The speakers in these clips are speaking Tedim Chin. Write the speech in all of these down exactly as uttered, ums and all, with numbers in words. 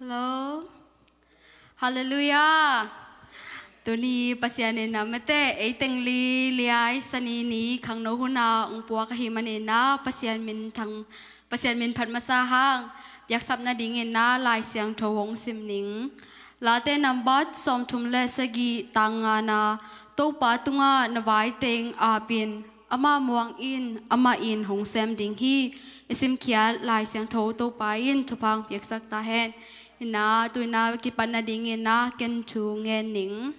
Hello. Halleluiah. Tuni Pasian in a mate ei teng li liai sani ni khangno huna ung puak ahi manin a Pasian min thang, Pasian min phat masa hang piaksap nadingin a Lai Siangtho hong sim ning. Late nambat sawmthum le sagih tang ngana, Topa tungah na vai teng apin, amah muang in, amah in hong sem ding hi. I simkhiat Lai Siangtho Topa in thupha hong piaksak ta hen. Ina, tuina kipan nadingin a ken thu ngen ning.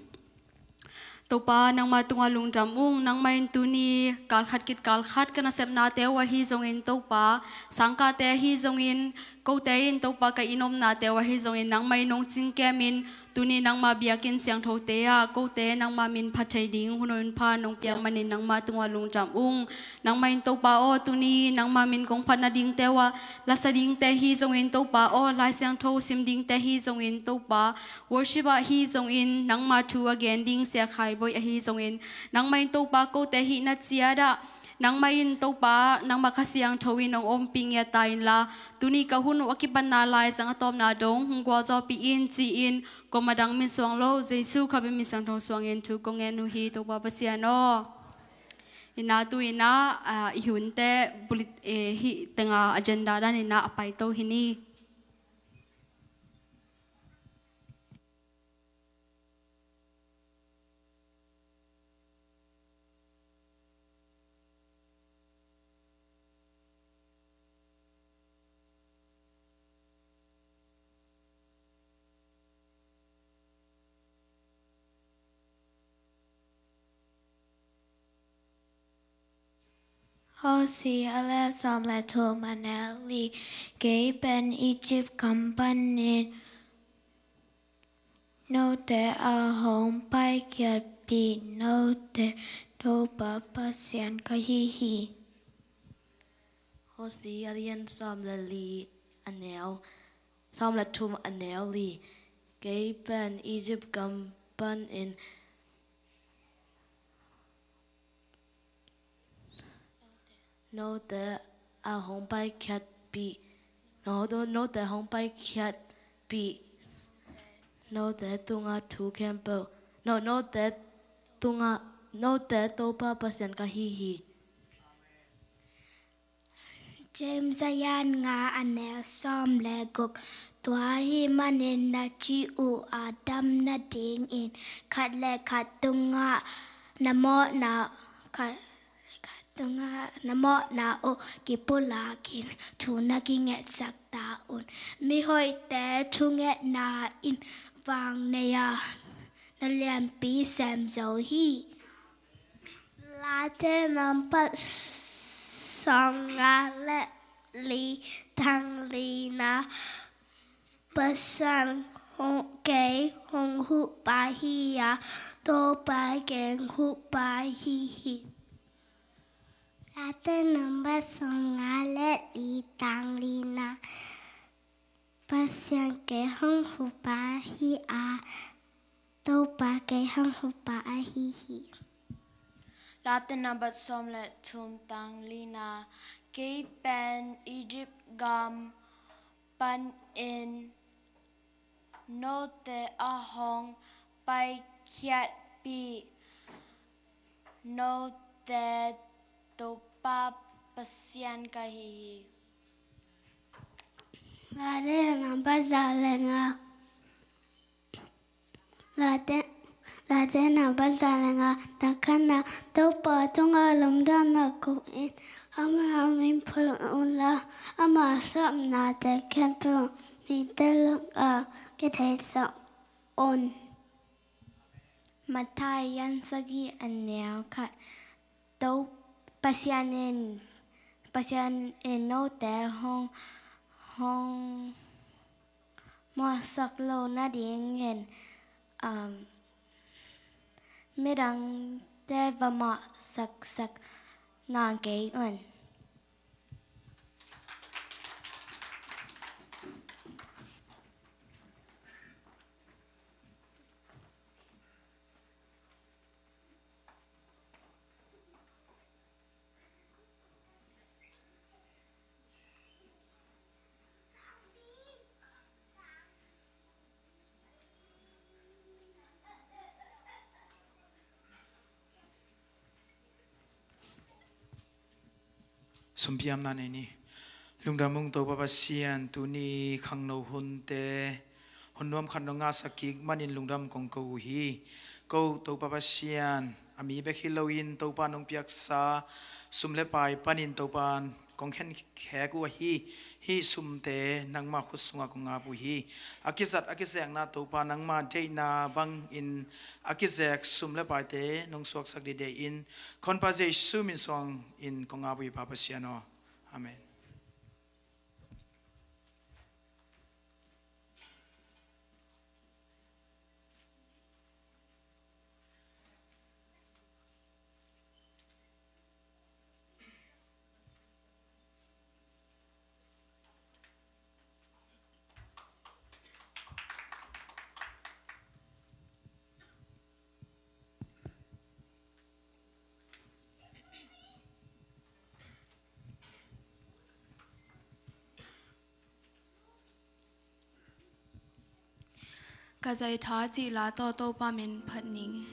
Topa, nangma tungah lungdam ung, nangmah in tuni kalkhat kit kalkhat ka nasepnate uh ahi zongin Topa, sangkahte ahi zongin, kote in Topa ka inn omnate uh ahi zongin nangmah in nong cingkemin, tuni nangma biakinn siangthote ah kote nangma min phat thei ding hun hun pha nong piak manin nangma tungah lungdam ung. Nangmah in Topa aw, tuni nangma min kong phat nadingte uh ah, lasa dingte hi zongin Topa aw, Lai Siangtho sim dingte hi zongin Topa, worship ah hi zongin, nangma thu a gen ding Sia Khai Bawi ahi zongin, nangmah in Topa kote hihna ciat ah, nangmah in Topa, nangma Kha Siangtho in hong ompih ngiat ta inla, tuni ka hun uh a kipanna lai zang a tawpna dong hong gualzawhpih in ci-in, kuamah dang min suang lo, Jesu Khazih min siangtho suangin thu kong ngen uh hi, Topa Pasian aw. Ina, tu ina, ah, i hunte bulit, eh, hih tenga agenda dan ina a paito hi ni. Hosea a lian sawm le thum, a neu li. Kei pen Egypt gam panin note a hong paikhiatpih note Topa Pasian ka hi hi. Hosea a lian sawm le li, sawm le thum a neu li. Kei pen Egypt gam panin note a hong paikhiatpih, no, no, note hong paikhiatpih, note tungah thu khempeuh, no, note tungah, note Topa Pasian ka hi hi. James a lian nga a neu sawm le guk. Tua ahih manin na ci uh a dam nadingin khat le khat tungah na mawhna, khat, khat tungah na mawhna uh kipulakin thu na kingetsak ta un. Mihoihte thungetna in vang nei a, na lianpi sem zo hi. Late nambat sawmnga le li, tang lina. Pasian hong, kei hong huh pa hi a, Topa kei hong huh pa hi hi. Late nambat sawmnga le li, tang lina. Pasian kei hong huh pa hi a, Topa kei hong huh pa ahi hi. Late nambat sawm le thum, tang lina. Kei pen Egypt gam panin note a hong paikhiatpih, note Topa Pasian ka hi hi. Late nambat za le nga. Late, Late nambat za le nga. Takhatna, Topa tungah lungdamna koh in, ama min phawk unla, ama sapnate khempeuh mite lakah kitheisak un. Matthai a lian sagih a neu khat. To, Pasian in, Pasian in note hong, hong mawhsak lo nadingin, um, midangte va mawhsaksak nawn kei un. Sumpiamna nei ni. Lungdam ung Topa Pasian, tuni khangno hunte hun nuam khat nong ngahsak kik manin lungdam kong ko uh hi. Ko Topa Pasian, a mi bek hi loin Topa nong piaksa sum le pai panin Topa kong khenkhek uh ahi. Hih sumte nangma khut sungah kong ap uh hi. A kizat a kizekna Topa nangma deihna bangin a kizek sum le paite nong suaksak dideh in, Kong Pa Jesu min suangin kong ap uh hi Pa Pasian aw. Amen. Ka zaitha cihla tawh Topa min phat ning.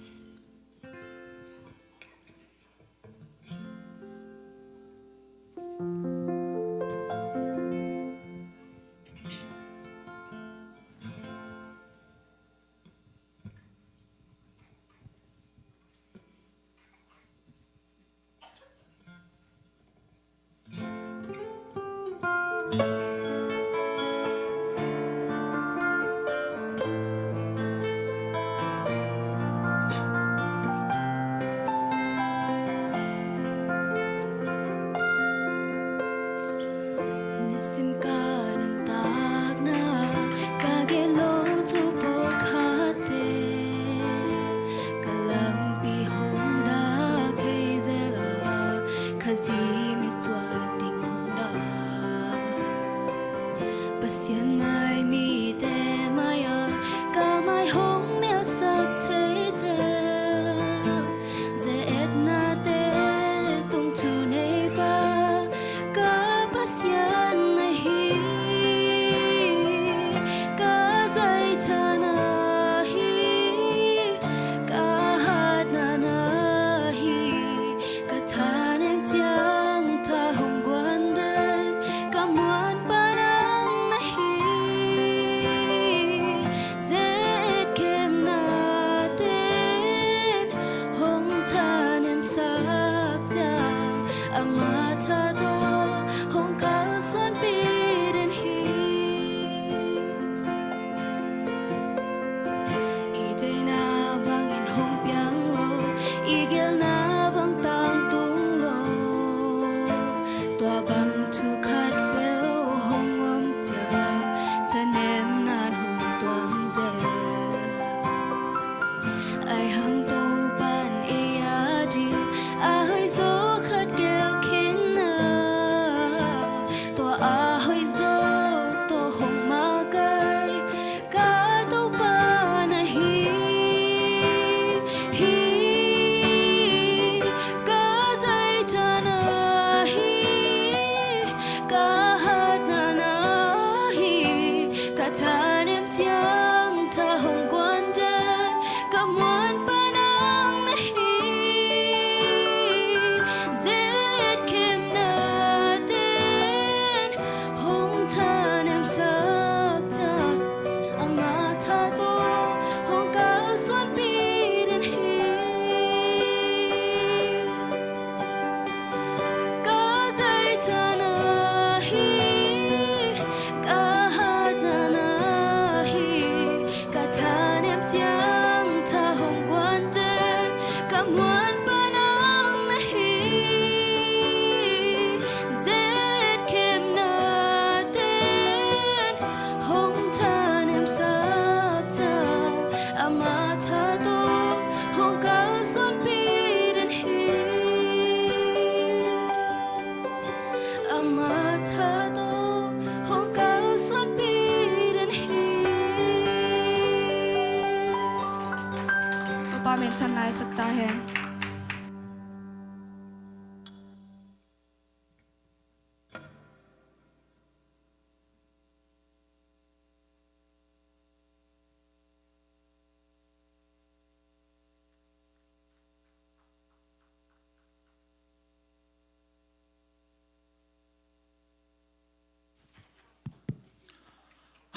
Pasian mai mite mai ah ka mai hong mialsak thei zel, ze-etnate tung thu neipa ka Pasian na hi. Ka zaithana hi, ka hatna na hi. Ka thanem ciang tha hong guan den, ka muanpa nang na hi. Ze-et khemna ten hong thanemsak ciang, ama tha tawh hong kalsuanpih den hi. I deihna bangin hong piang lo, i gelna bang tangtung lo. Tua bang thu khat peuh hong om ciang, thanemna in hong tuam zel. Ahi hang Topa'n ei ading a hoihzaw khat gel khin a, tua a hoihzaw tawh hong makaih ka Topa na hi. Hi, ka zaithana hi, ka hatna na hi. Ka thanem ciang tha hong guan den, ka muanpa nang na hi. Ze-et khemna ten hong thanemsak ciang, ama tha tawh hong kalsuanpih den hi. Ka zaithana hi, ka hatna na hi. Ka thanem ciang tha hong guan den, ka muanpa nang na hi. Ze-et khemna ten hong thanemsak ciang, ama tha tawh hong kalsuanpih den hi. Ama tha tawh hong kalsuanpih den hi. Topa min thang nai sak ta hen.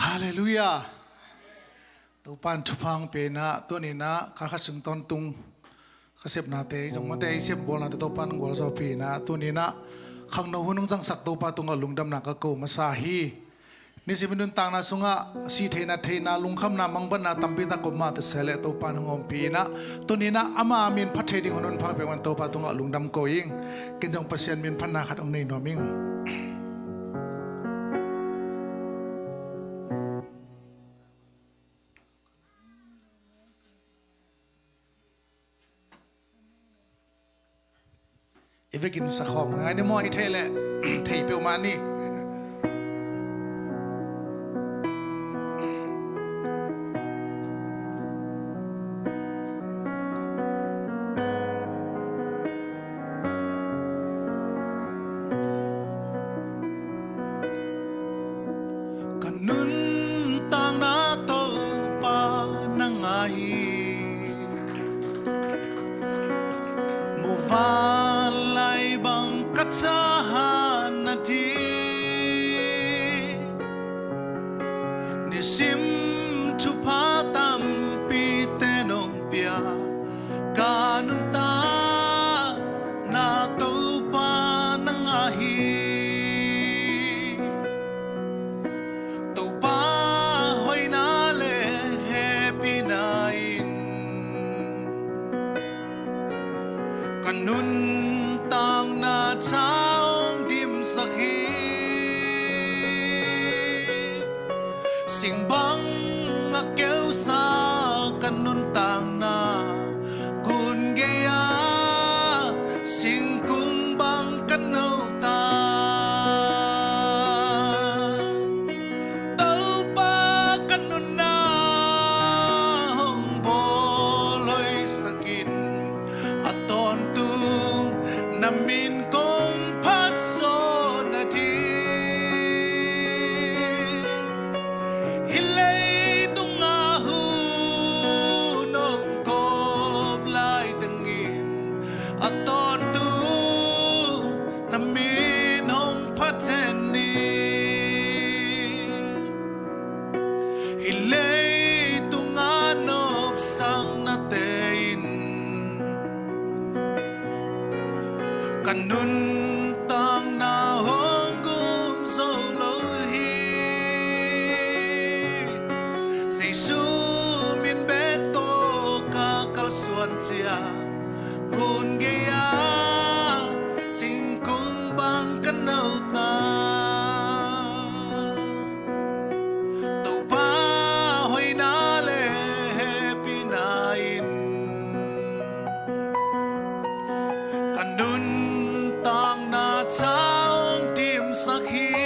Halleluiah. Topa'n thupha hong pia in ah, tuni-in ah kha khat sung tawntung ka sepnate, zong mate i sep bawlnate Topa'n hong gualzawhpih in ah, tuni-in ah khangno hun hong zangsak Topa tungah lungdamna ka ko masa hi. Nisim i nuntakna sungah sih theihna, theihna, lungkhamna, mangbatna tampi tak om mah ta se leh Topa'n hong ompih in ah, tuni-in ah ama min phat thei ding hun hong pha peuhmah Topa tungah lungdam ko ing. Ken zong Pasian min phatna khat hong nei nuam ing. I vekin sa khawm ngai ni maw, i theih leh thei peuhmah ni. Ka nuntakna Topa nang ahi, muvanlei bang ka thahatna ding. Nisim thupha tampite nong pia, ka nuntakna Topa nang ahi. Topa hoihna le hehpihna in ka nuntakna tha hong dimsak hi. Sing bang a keusa ka nuntakna, gun gei-a singkung bang ka notak. Jesu min bek tawh ka kalsuan ciang, gun gei-a singkung bang ka no ta. Topa hoihna le hehpihna in ka nuntakna ca hong dimsak hi.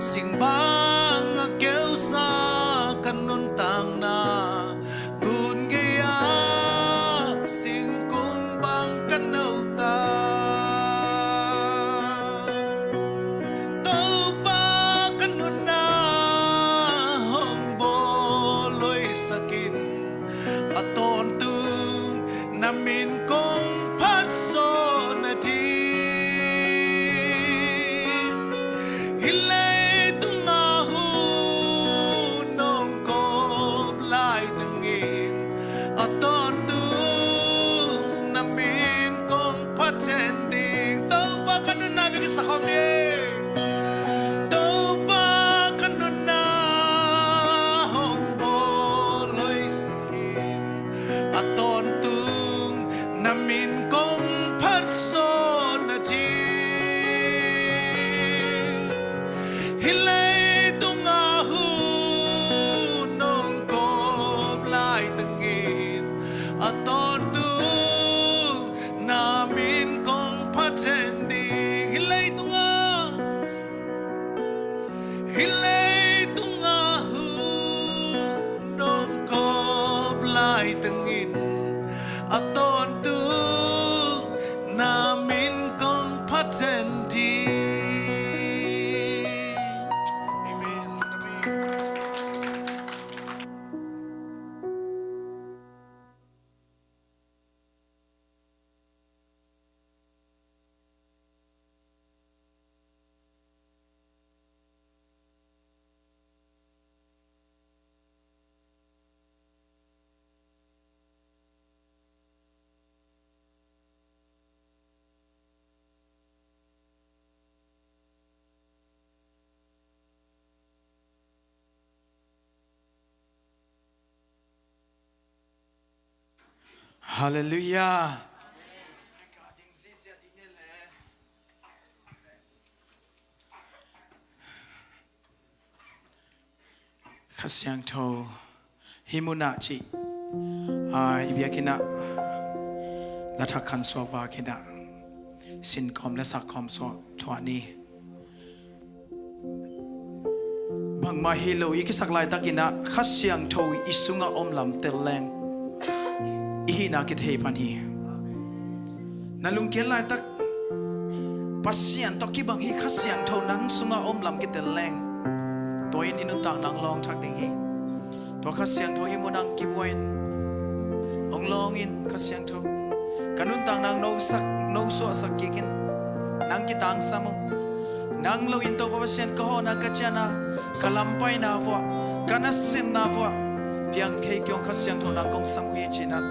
Sing bang a keusa ka nuntakna, gun gei-a singkung bang ka no ta. Topa ka nunna hong bawl hoihsak in, a tawntung na min kong phat sawh nading. Hih leitung a hun hong kawp laiteng in, a tawntung na min kong phat zen ding. Topa ka nunna, biakinn sak khawm ni. Topa ka nunna hong bawl hoihsak in, a tawntung na min kong phat sawh nading. Hih leitung a hun hong kawp laiteng in, a tawntung na min kong phat zen ding. Hih leitung a, hih leitung a hun hong kawp laiteng in, a tawntung na min kong phat zen ding. Amen. Amen. Halleluiah. Kha Siangtho hih munah cih, a, i biakinn ah la thak khan suak vak in ah, sin kawm le sak kawm suak thuah ni. Bangmah hi lo i kisak laitakin ah Kha Siangtho i sungah om lam tel leng i hihna kithei pan hi. Na lungkiat laitak Pasian tawh kibang hi, Kha Siangtho nang sungah om lam kitel leng, tua in i nuntakna hong lawng thak ding hi. Tua Kha Siangtho hih munah hong kibuai in, hong lawng in, Kha Siangtho, ka nuntakna hong nosak, nosuahsak kik in. Nang kitangsam uh. Nang lo in Topa Pasian, ka hawhna, ka ciahna, ka lampaina vuah, ka nasepna vuah piang thei kei ung, Kha Siangtho nang kong sam uh hi, ci-in ah.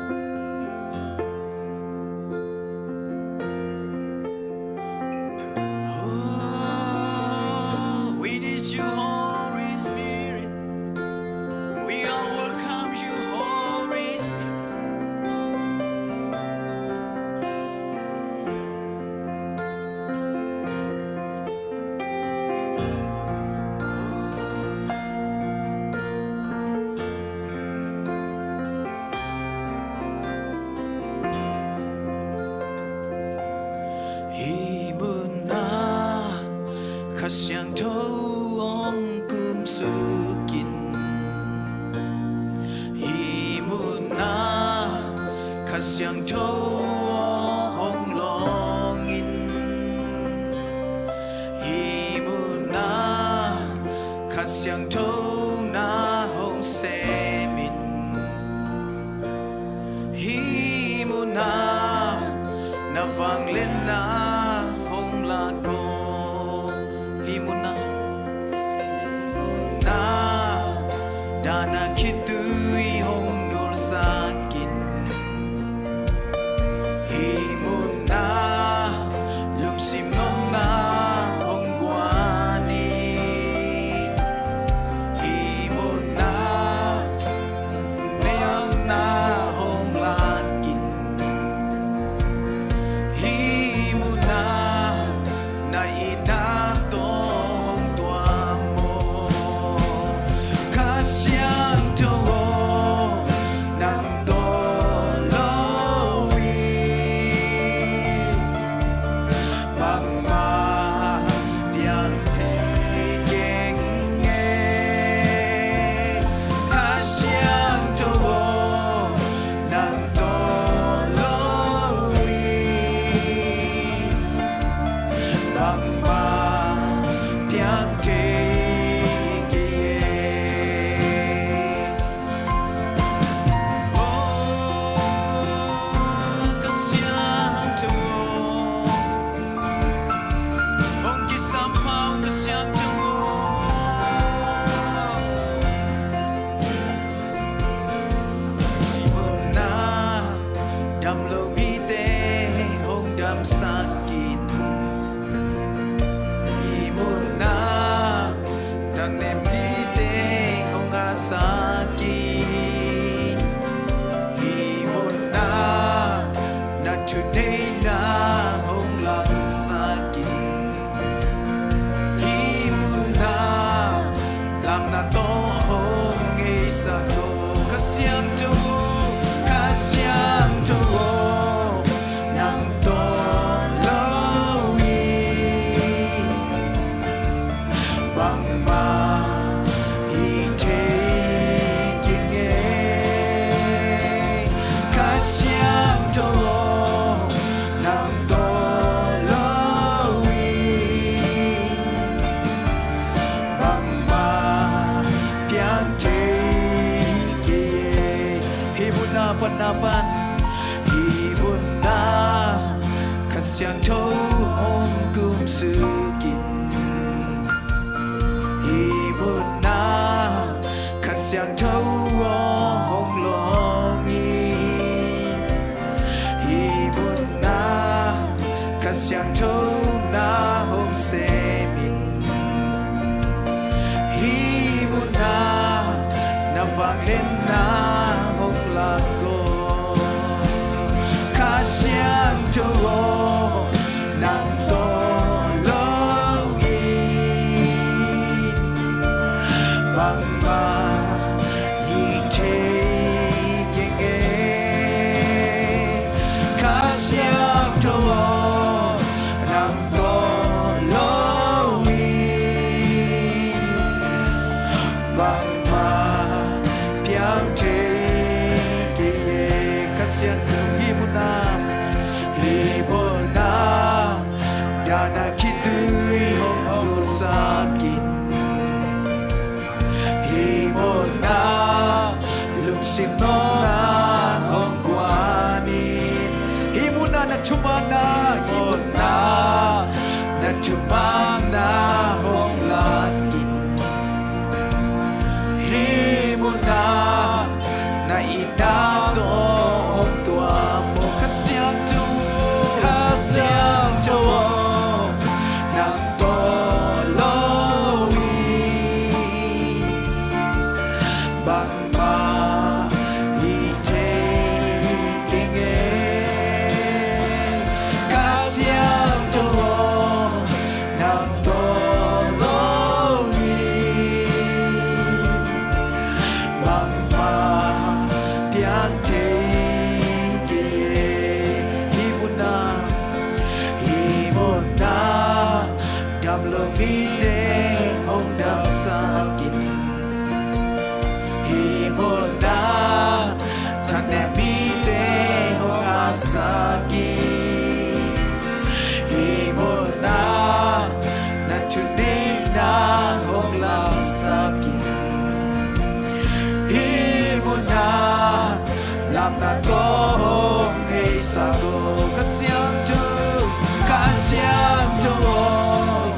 Oh, we need you, Holy Spirit. We all welcome you, Holy Spirit. Hih munah Kha Siangtho hong kumsuk in. Hih munah Kha Siangtho hong lawng in. Hih munah Kha Siangtho na hong sem in. Hih munah na vangliatna hong lak aw. Hih munah na dahna khitui hong nulsak in. Hih munah lungsim nopna hong guan in. Siangtho hong kumsuk in, hih munah Kha Siangtho aw hong lawng in, hih munah Kha Siangtho na hong sem in, hih munah na vangliatna hong lak aw. Kha Siangtho aw, nang tawh lo in bangmah hih thei keng e. Kha Siangtho aw, nang tawh lo in bangmah piang thei kei e. Kha Siangtho, hih munah, hih munah dan a khitui hong puaksak in, hih munah lungsim nopna hong guan in, hih munah na thumanna, hih munah na thumanna hong lak in, hih munah na itna tawh hong tuam aw. Kha Siangtho, Kha Siangtho aw, nang tawh lo in bangmah hih thei keng e. Kha Siangtho aw, nang tawh lo in bangmah piang thei kei e. Hih munah, hih munah dam lo mite hong damsak in, hih munah thatnek mite hong hatsak in, hih munah na thuneihna hong lamsak in, hih munah lamna tawh hong heisak aw. Kha Siangtho, Kha Siangtho aw,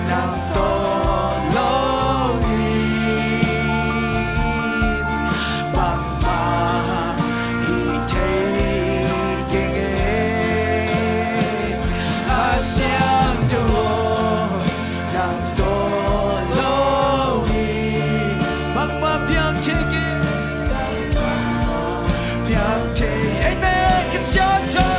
nang tawh lo in bangmah hih thei keng e. Kha Siangtho aw, nang tawh lo in bangmah piang thei keng, piang thei. Amen. Kha Siangtho,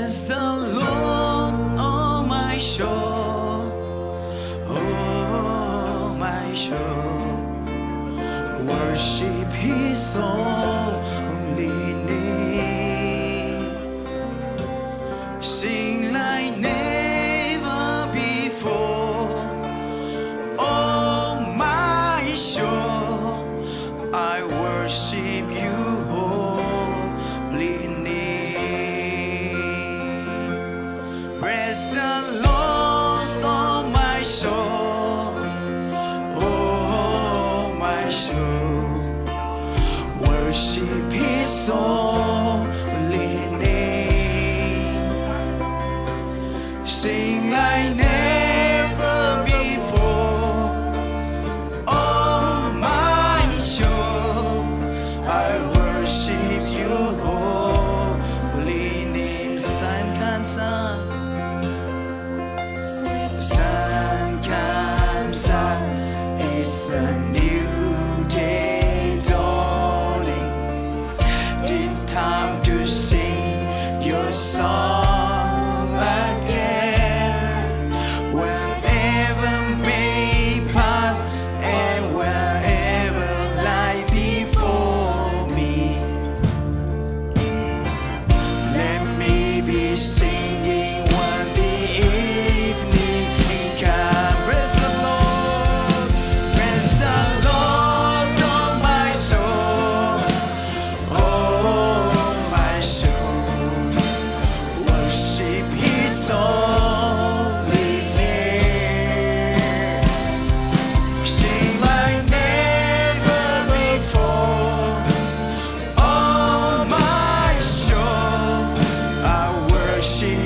Praise the Lord, oh my soul, oh my soul. Worship His holy name. Sing like never before. Oh my soul, I worship your holy name. Praise the Lord, oh my soul, oh my soul. Worship His holy name. Sing like never before. Oh my soul, I worship your holy name. Sun comes up, sun comes up. It's a new day dawning. It's time to sing your song again. Whatever may pass and wherever lie before me, let me be singing when the evening comes. Praise the Lord, praise the Lord, oh my soul, oh my soul. Worship His holy name. Sing like never before. Oh my soul, I worship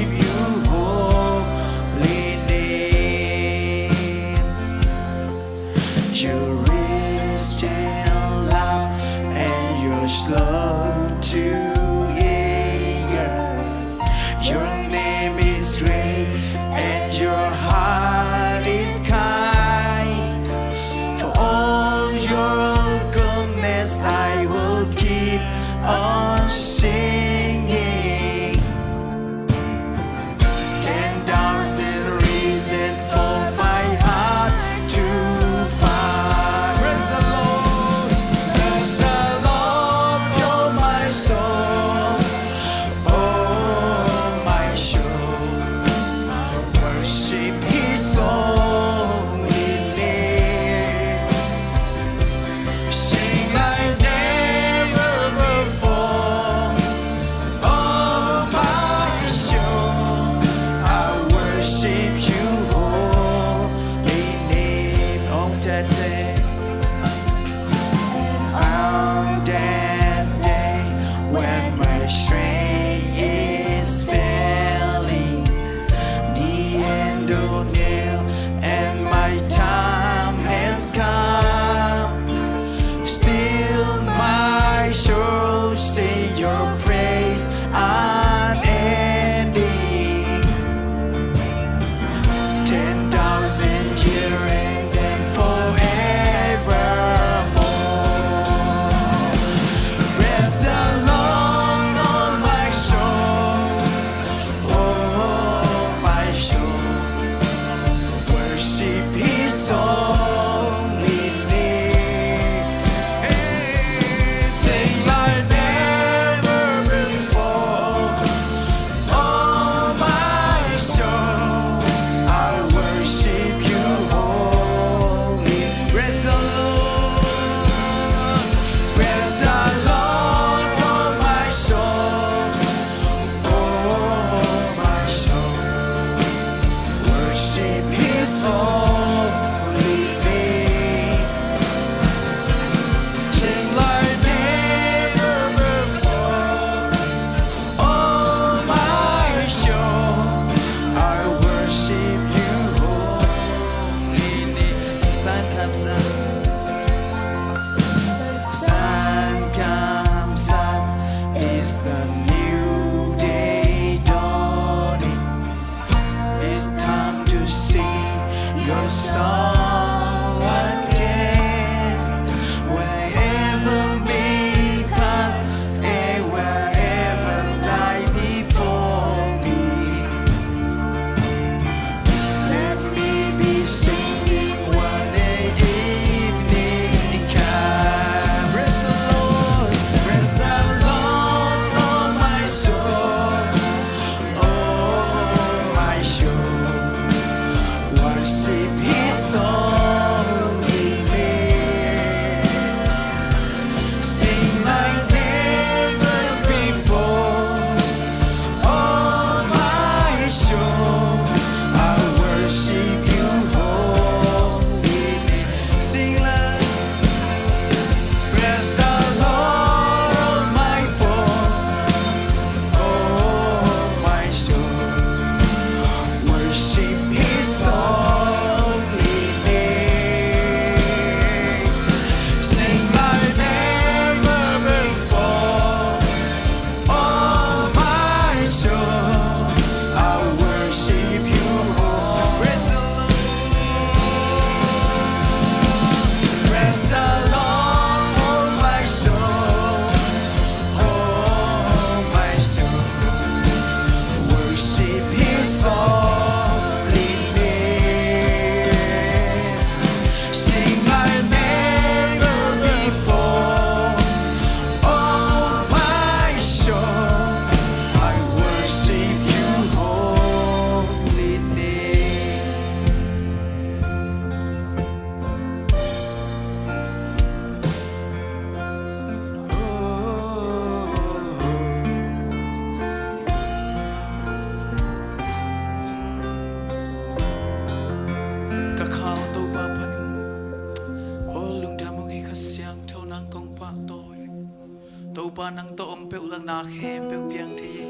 Pa, nang tawh om peuh leh na khempeuh piang thei hi.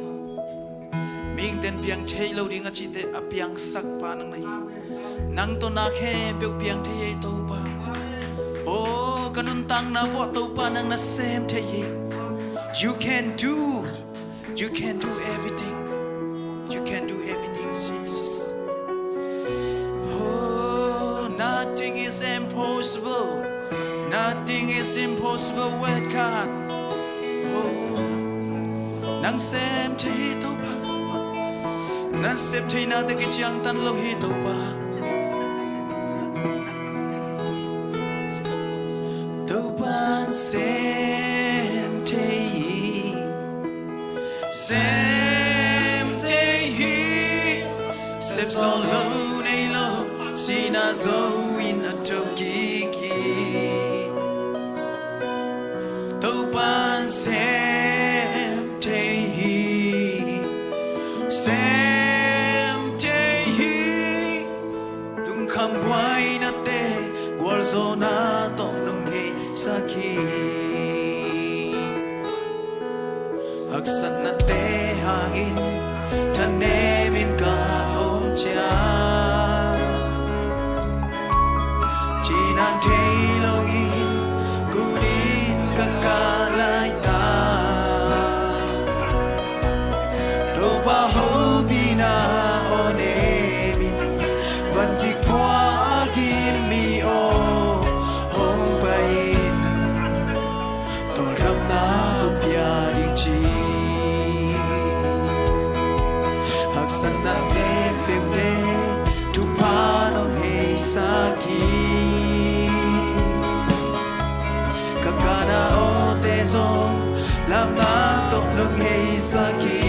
Mihingte'n piang thei lo ding a cihte a piangsak pa nang na hi. Nang tawh na khempeuh piang thei hi Topa. Oh, ka nuntakna pua Topa nang na sem thei hi. You can do, you can do everything. You can do everything, Jesus. Oh, nothing is impossible. Nothing is impossible with God. Oh, nang sem thei hi Topa. Nang sem theina te kiciangtan lo hi Topa. Topa'n sem thei hi. Sem thei hi. Sem sawm lo nei lo, sihna zo-in a thokik hi. Topa'n sem thei hi. Sem thei hi. Lungkham buainate gualzawhna tawh lungheisak hi. Haksatnate hangin thanemin ka om ciang, cihnang thei loin kunin ka kah laitak. Topa hopihna aw nemin, van kik pua a gim mi aw hong pai in. Tawldamna kong pia ding ci. Haksatnate peuhte thupha nong heisak hi. Ka gana awte zong lamna tawh nong heisak hi.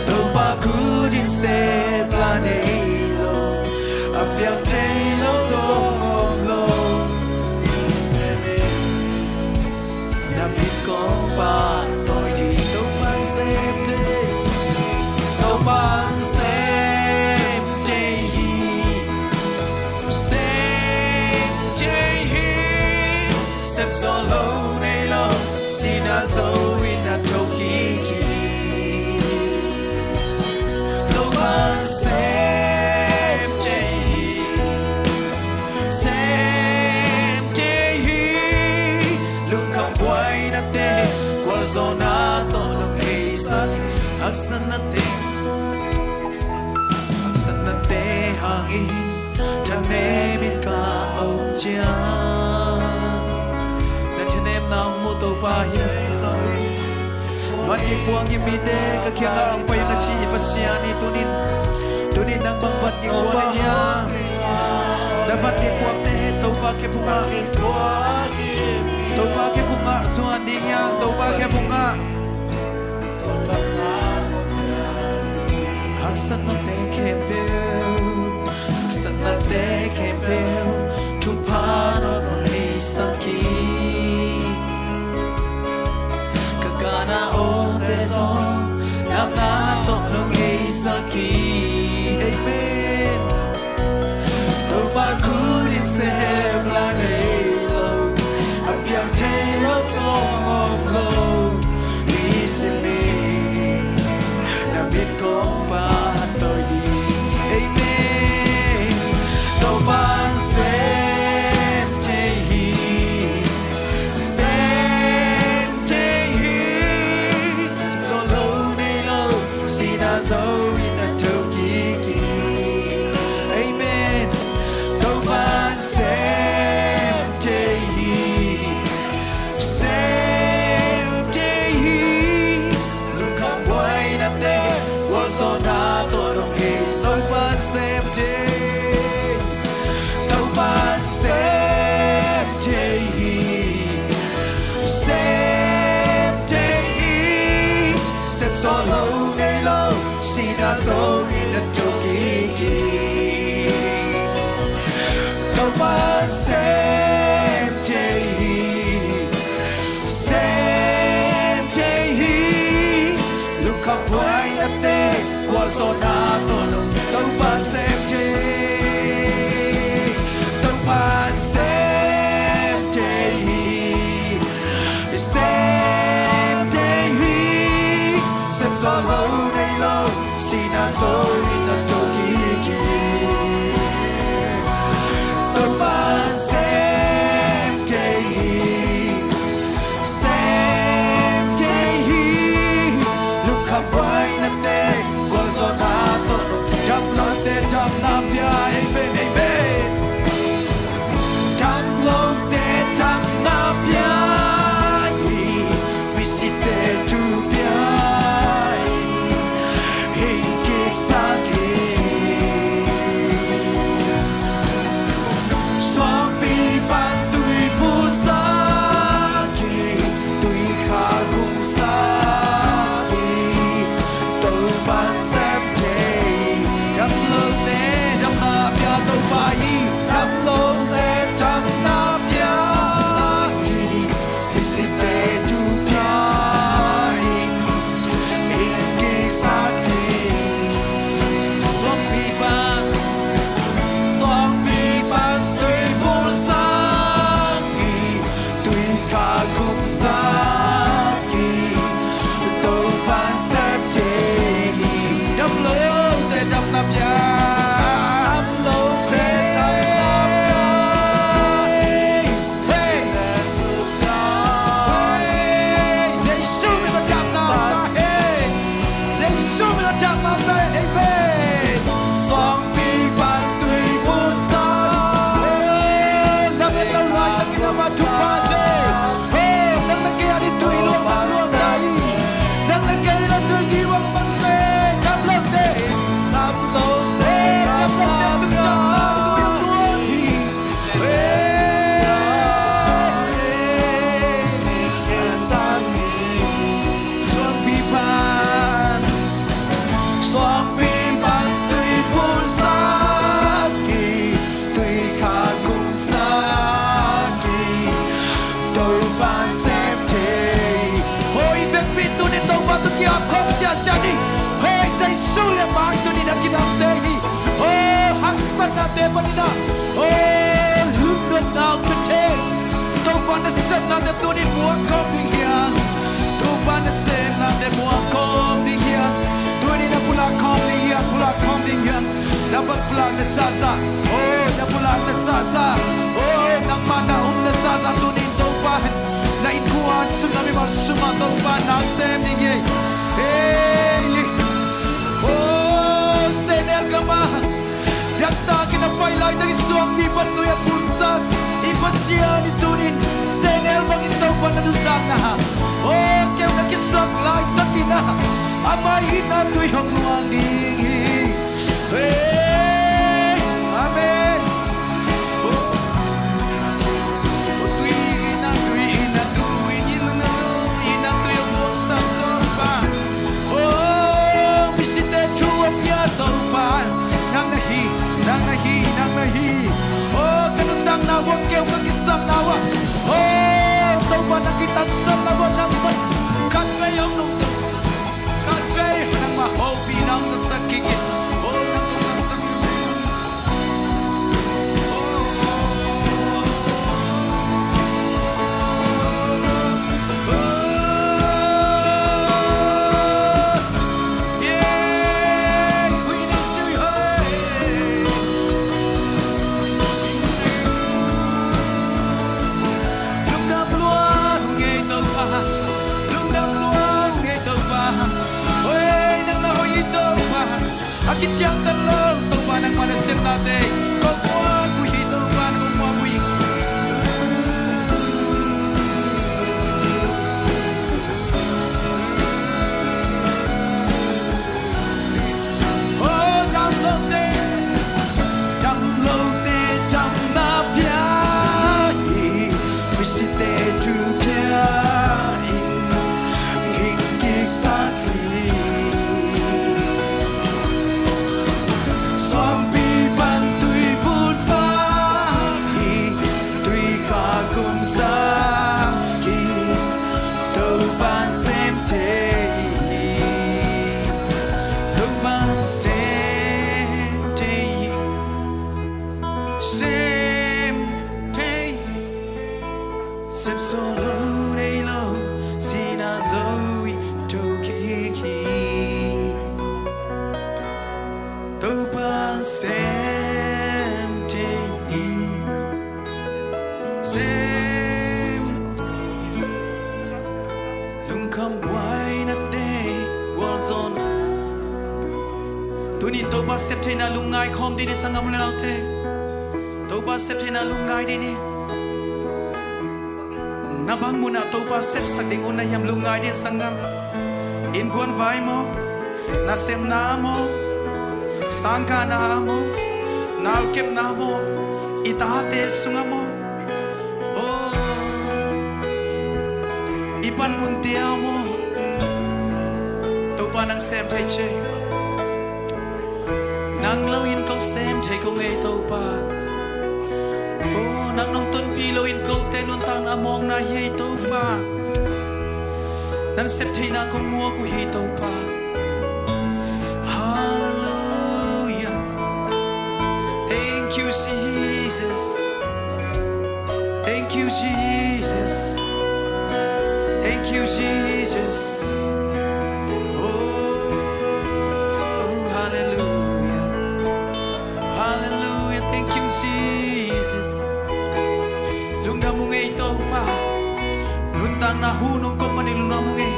Topa khut in sep la nei lo, a piang thei lo zong om lo. Na mit kong pahtawi ding. Topa'n sem thei. Topa'n sem thei hi. Sem thei hi. Sem sawm lo nei lo, sihna zo-in a thokik hi. Topa'n sem thei hi. Sem thei hi. Lungkham buainate gualzawhna tawh lungheisak hi. Haksatnate, haksatnate hangin thanemin ka om ciang, na thanemna hong mu Topa hi. Van kik pua a gim mite ka kiangah hong pai un a ci i Pasian hi. Tuni-in, tuni-in nang bang van kik pua na hiam? Na van kik puakte Topa kiang phu ngah. Topa kiang phu ngah, zuan ding hiam? Topa kiang phu ngah. Haksatnate khempeuh, haksatnate khempeuh thupha nong heisak hi. Ka gana awte zong lamna tawh nong heisak hi. Amen. Topa khut in sep la nei lo, a piang thei lo zong om lo. Ni sim ni na mit kong pahtawi ding. Amen. Topa'n sem thei hi. Sem thei hi. Sem sawm lo nei lo, sihna zo-in a thokik hi. Amen. Topa'n sem thei hi. Sem thei hi. Lungkham buainate gualzawhna tawh nong heisak. Topa'n sem thei. Topa'n sem thei hi. Sem thei hi. Sem sawm lo nei lo, sihna zo-in a thokik hi. Topa'n sem thei hi. Sem thei hi. Lungkham buainate gualzawhna tawh nong, Topa'n sem thei. Topa'n sem thei hi. Tawh lo nei lo, sihna zo in a to kik hi. Topa'n sem thei hi, sem thei hi. Lungkham buaina te, gualzawhna tawh, dam lote damna pia, amen, amen. Dam lote damna pia hi, misite thu pia hi, hing kiksak hi. Suangpi pan tui pulsak hi, tui kha kumsak hi. Topa'n sem thei. Dam lote damna pia Topa hi. Dam lote damna pia hi, misite thu pia hi, hing kiksak hi. Suangpi pan, suangpi pan tui pulsak hi, tui kha kumsak hi. Topa'n sem thei hi. Dam lote damna pia, dam lote damna pia hi. Hey! Hey! Jesu min a damna om ta hen. Jesu min a damna om ta hen. Amen. Suangpi pan tui pulsak. Hey! Lamet lo laitakin amah thupha te. Hey! Nang le kei a ding tui luang bang luang ta hi. Nang le kei a ding tui luang bang te. Dam lote. Dam lote. Dam lote. Tui damna tui luang hi. Suangpi pan, suangpi pan tui pulsak hi, tui kha kumsak hi. Topa'n sem thei hi. Hoi, i vekpi tuni Topa tawh kiap khawm siasia ni. Hoi, Jesu le mai tuni na kidam thei hi. Oh, haksatnate panin ah, oh, lungnopna om ta thei. Topa nasepnate tuni muang khawm ding hi hang. Topa nasepnate muang khawm ding hi hang. Tuni na pulak khawm ding hi hang, pulak khawm ding hi hang. Na bang pulak na sasa, oh, na pulak na sasa, oh, nangmah na om na sasa tuni Topa na innkuan sung, na mimal sungah Topa na sem ding hi. Hey, oh, sehnel kamah daktakin a pai laitakin suangpi pan tui a pulsak i Pasian in tunin sehnel bangin Topa na nuntakna, oh, keu na kisak laitakin ah, a mai-in a tui hong luang ding hi. Hey, amen. Oh, oh, tui in a, tui in a, tui in a, tui in a, tui hong luangsak Topa. Oh, misite thu a pia Topa, nang na hi, nang na hi, nang na hi. Oh, ka nuntakna uah keu ka kisakna uah, oh, Topa na kitansakna uah nang pan khatvei hong nungta, khatvei nangmah hopihna hong zasak kik in. Oh, nang kong taksak in. Lungdam lua ung ei Topa, lungdam lua ung ei Topa. Hoi, nang na hoih ei Topa. A kiciangtan lo Topa, nangmah nasepnate kong muanpui hi Topa, kong muanpui hi. Oh, dam lote, dam lote damna pia hi, misite thu pia in hing kiksak hi. Suangpi pan tui pulsak hi, tui kha kumsak hi. Topa'n sem thei hi. Topa'n sem thei hi. Sem thei hi. Sem sawm lo nei lo, sihna zo in a to kik hi. Sem thei hi. Sem. Lungkham buaina te gualzawh. Tuni Topa sep theihna lungngai khawm dih ni, sanggam u le naute. Topa sep theihna lungngai dih ni. Na bang munah Topa sepsak ding uh na hiam, lungngai dih in, sanggam. Innkuan vai maw, nasemna maw, sangkahna maw, naukepna maw, i tate sungah maw, oh, i panmunte ah maw, Topa nang sem thei ci. Nang lo in ko sem thei ko ngei, Topa. Oh, nang nong tonpih lo in kote nuntakna a mawkna hi ei, Topa. Nang sep theihna kong muak uh hi, Topa. Hallelujah. Thank you, Jesus. Thank you, Jesus. Thank you, Jesus. Oh, hallelujah. Hallelujah. Thank you, Jesus. Lungdam ung ei, Topa. Nuntakna hun hong kop manin lungdam ung ei.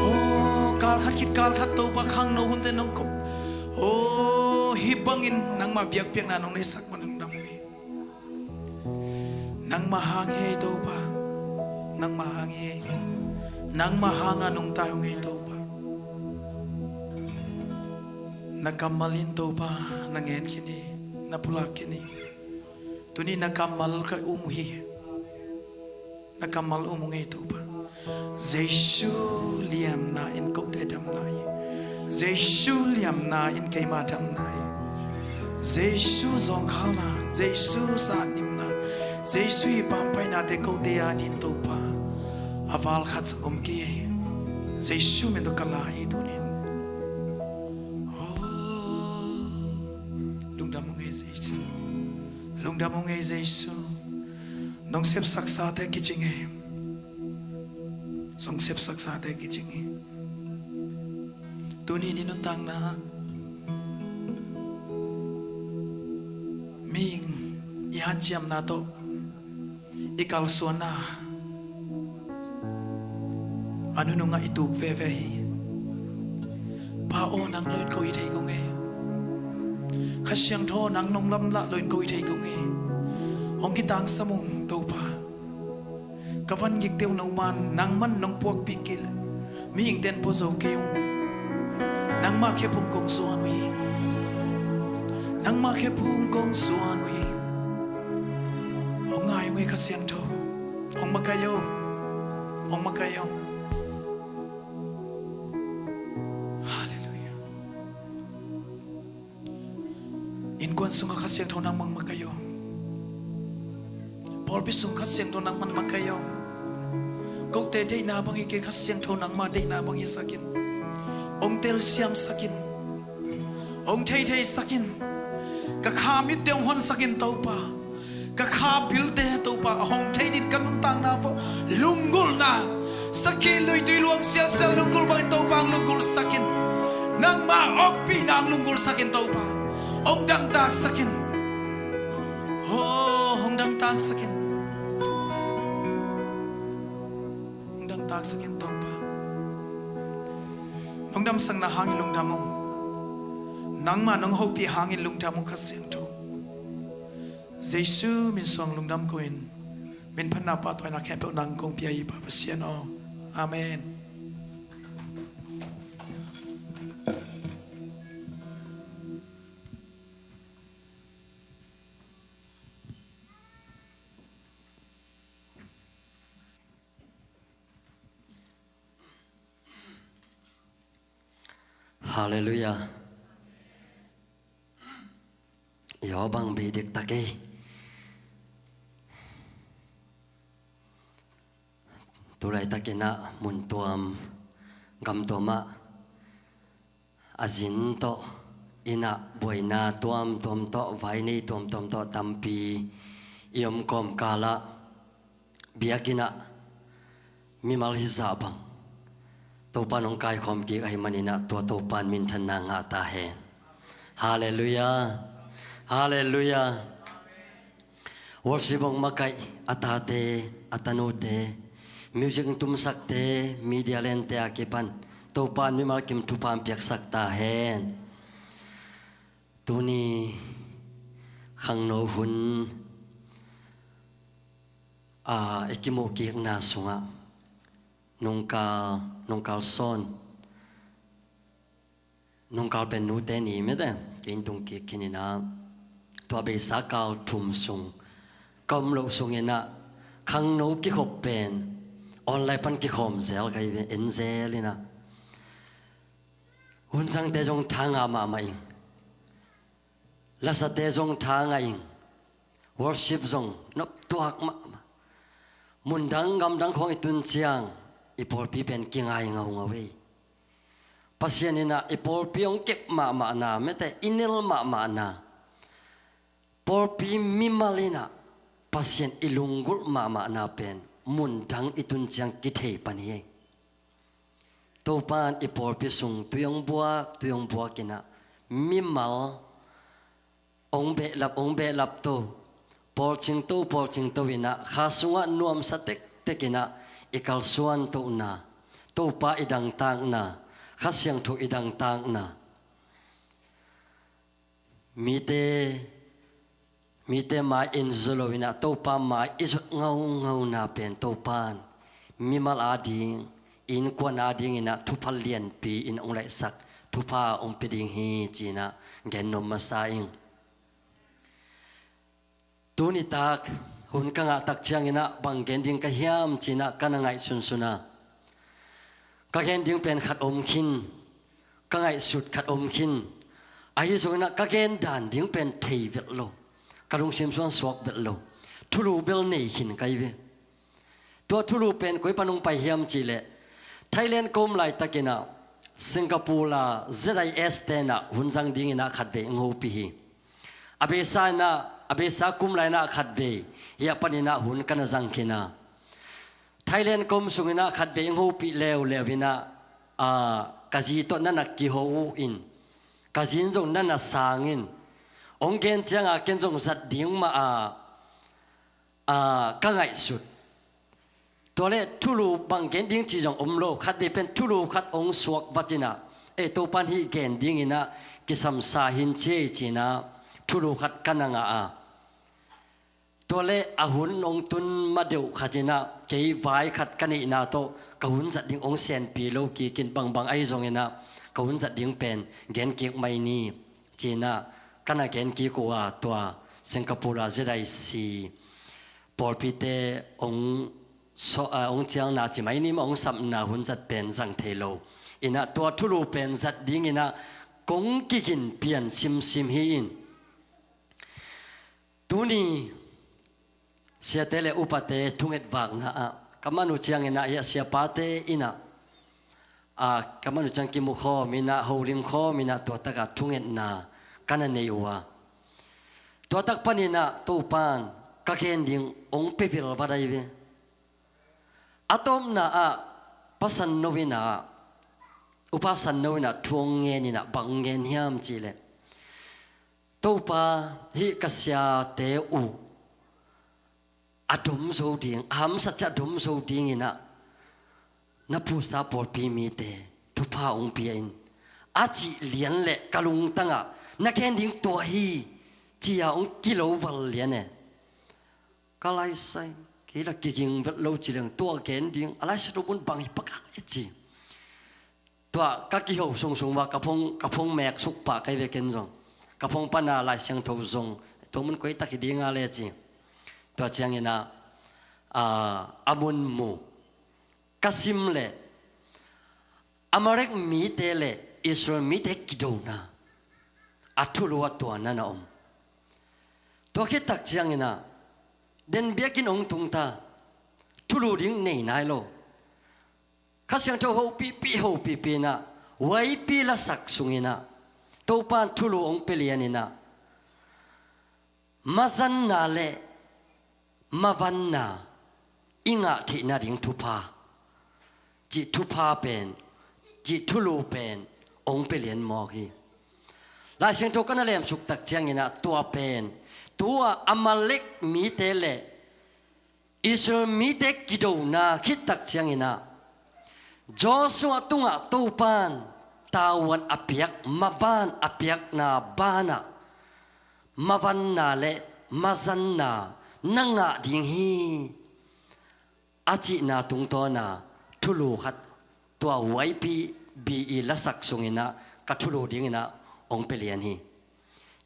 Oh, kal khat khit kal khat, Topa, khangno hunte nong kop. Oh, hih bangin nangmah biakpiakna nong neihsak manin lungdam ung ei. Nangmah hang hi ei, Topa. Nangmah hang hi ei. Nangmah hanga nungta hi ung ei, Topa. Na kammal in, Topa, na ngen khin hi, na pulak khin hi. Tuni na kammal ka um uh hi. Na kammal um ung ei, Topa. Jesu liamna in kote damna hi. Jesu liamna in keima damna hi. Jesu zawngkhalna, Jesu zatnimna, Jesu i pampainate kote a din, Topa, a val khat zong om kei. Jesu min tawh ka la hi tunin. Oh, lungdam ung ei, Jesu. Lungdam ung ei, Jesu. Nong sepsaksate kicing ei. Nong sepsaksate kicing ei. Tuni ni nuntakna mihing i hanciamna tawh i kalsuanna a nunungah i tuk veve hi. Pa aw, nang lo in ko hi thei ko ngei. Kha Siangtho, nang nong lamlah lo in ko hi thei ko ngei. Hong kitangsam ung, Topa. Ka van ngikte uh noman, nangman nong puakpih kei leh mihingte in pua zo kei ung. Nangmah khephung kong zuan uh hi. Nangmah khephung kong zuan uh hi. Hong ngai ung ei, Kha Siangtho. Hong makaih aw. Hong makaih aw. Hallelujah. Innkuan sungah Kha Siangtho nangmah makaih aw. Pawlpi sung Kha Siangtho nangmah makaih aw. Kote deihna bang hi kei, Kha Siangtho nangmah deihna bang hisak in. Hong telsiamsak in. Hong theitheisak in. Ka kha mitte hong honsak in, Topa. Ka kha bilte, Topa, a hong thei ding ka nuntakna pawh lunggulhna, sakhi luitui luang sialsial lunggulh bangin, Topa, hong lunggulhsak in. Nangmah ompihna hong lunggulhsak in, Topa. Hong dangtaksak in. Oh, hong dangtaksak in. Hong dangtaksak in, Topa. Nong damsakna hangin lungdam ung. Nangmah nong hopih hangin lungdam ung, Kha Siangtho. Jesu min suang lungdam ko-in, min phatna, pahtawina khempeuh nang kong pia hi, Pa Pasian aw. Amen. Halleluiah. Aw, bang bei diktak ei. Tulaitakin ah mun tuam, gam tuam ah a zin tawh, inn ah buaina tuamtuam tawh, vai nei tuamtuam tawh tampi i om kawmkal ah, biakinn ah mimal hizah bang Topa in hong kaikhawm kik ahih manin ah, tua Topa in minthanna ngah ta hen. Halleluiah. Halleluiah. Worship hong makaih a tate, a tanute, music hong tumsakte, media lente a kipan Topa in mimal kim thupha hong piaksak ta hen. Tuni khangno hun a i kimuh kikna sungah nungkal, nungkal sawn, nungkal pen nute ni mete, kei in tung kik khin in ah, tua beisa kal thum sung ka om loh sung in ah khangno kikhop pen online pan kikhawm zel ka hi ve, en zel in ah. Hun zangte zong tha ngah mahmah ing. Lasate zong tha ngah ing. Worship zong noptuak mahmah. Mundang gamdang khawng i tun ciang i pawlpi pen kingai ngaungau ei. Pasian in ah i pawlpi hong kep mahmahna, mete i nel mahmahna, pawlpi mimal in ah Pasian i lunggulh mahmahna pen mundang i tun ciang kithei pan hi ei. Topa in i pawlpi sung tui hong buak, tui hong buak in ah mimal hong behlap, hong behlap to, pawlcing to, pawlcing to in ah kha sungah nuamsa tektek in ah i kalsuan tohna, Topa i dangtakna, Kha Siangtho i dangtakna, mite, mite mai in zut lo in ah Topa mai i zut ngaungauna pen Topa in mimal ading, innkuan ading in ah thupha lianpi in hong laihsak, thupha hong pia ding hi ci in ah gen nuam masa ing. Tuni tak hun ka ngah tak ciang in ah bang gen ding ka hiam ci in ah ka na ngaihsunsun a, ka gen ding pen khat om khin, ka ngaihsut khat om khin. Ahi zongin ah ka gen dan ding pen thei vet lo, ka lungsim suan suak vet lo, thulu bel nei khin ka hi ve. Tua thulu pen koi pan hong pai hiam cih leh, Thailand ka om laitak in ah Singapore a Z I S te in ah hun zang ding in ah khatvei hong hopih hi. A beisa in ah, a beisa kum lai in ah khatvei, hiah pan in ah hun ka na zang khin a, Thailand ka om sung in ah khatvei hong hopih leuleu in ah, a, ka zi tawh na na kiho uh in, ka zi in zong na na sang in, hong gen ciang a ken zong zat ding mah a, a, ka ngaihsut. Tua leh thulu bang gen ding cih zong om lo, khatvei pen thulu khat hong suak vat in ah, e, Topa in hih gen ding in ah kisam sa hi in ci ei ci in ah thulu khat ka na ngah a. Tua leh a hun hong tun ma deuh khat in ah kei vai khat ka neihna tawh ka hun zat ding hong senpi lo kik in, bangbang ahi zongin ah ka hun zat ding pen gen kik mai ni ci in ah ka na gen kik uh a, tua Singapore a Z I C pawlpite hong so, a, hong cialna ci mai ni maw, hong sapna hun zat pen zang thei lo in ah tua thulu pen zat ding in ah kong kigin pian simsim hi in. Tuni siate le upate thunget vakna ah ka man uh ciang in ah, hiah siapate in ah, a, ka man uh ciang kimu khawm in ah, holim khawm in ah, tua tak ah thungetna ka na nei uh a, tua tak pan in ah Topa in ka gen ding hong pia vilvat ahi ve. A tawpna ah Pa San No in ah, Upa San No in ah thu hong ngen in ah, bang hong ngen hiam cih leh, Topa, hih ka siate uh a dom zo ding, a hamsa ciah dom zo ding in ah na pusa pawlpi mite thupha hong pia in, a cih lian leh ka lungtang ah na gen ding tua hi ci a hong kilo val lian e. Ka laisai, kei la kiging vet lo ci leng tua gen ding, a laisai tua bun bang hi pakal e ci. Tua ka kiho sungsung va ka phone, ka phone mek suk pah ka hi ve ken zong. Ka phone pan a Lai Siangtho zong, tua mun koi tak hi ding a le ci. Tua ciang in ah, a, a mun mu ka sim leh, Amalek mite le Israel mite kidona a thulu ah tua na na om. Tua khit tak ciang in ah, den biakinn hong tung ta, thulu ding nei nai lo. Kha Siangtho hopihpih, hopihpih in ah, Y P lasak sung in ah, Topa in thulu hong pia lian in ah, mazanna le mavanna i ngah theih nading thupha, cih thupha pen, cih thulu pen hong pia lian mawk hi. Lai Siangtho ka na lemsuk tak ciangin ah tua pen, tua Amalek mite le Israel mite kidona khit tak ciangin ah Joshua tungah Topan tavuan a piak, maban a piakna banah mavanna le mazanna na ngah ding hi, a cihna tungtawna thulu khat tua Y P B E lasak sungin ah ka thulu dingin ah hong pia lian hi.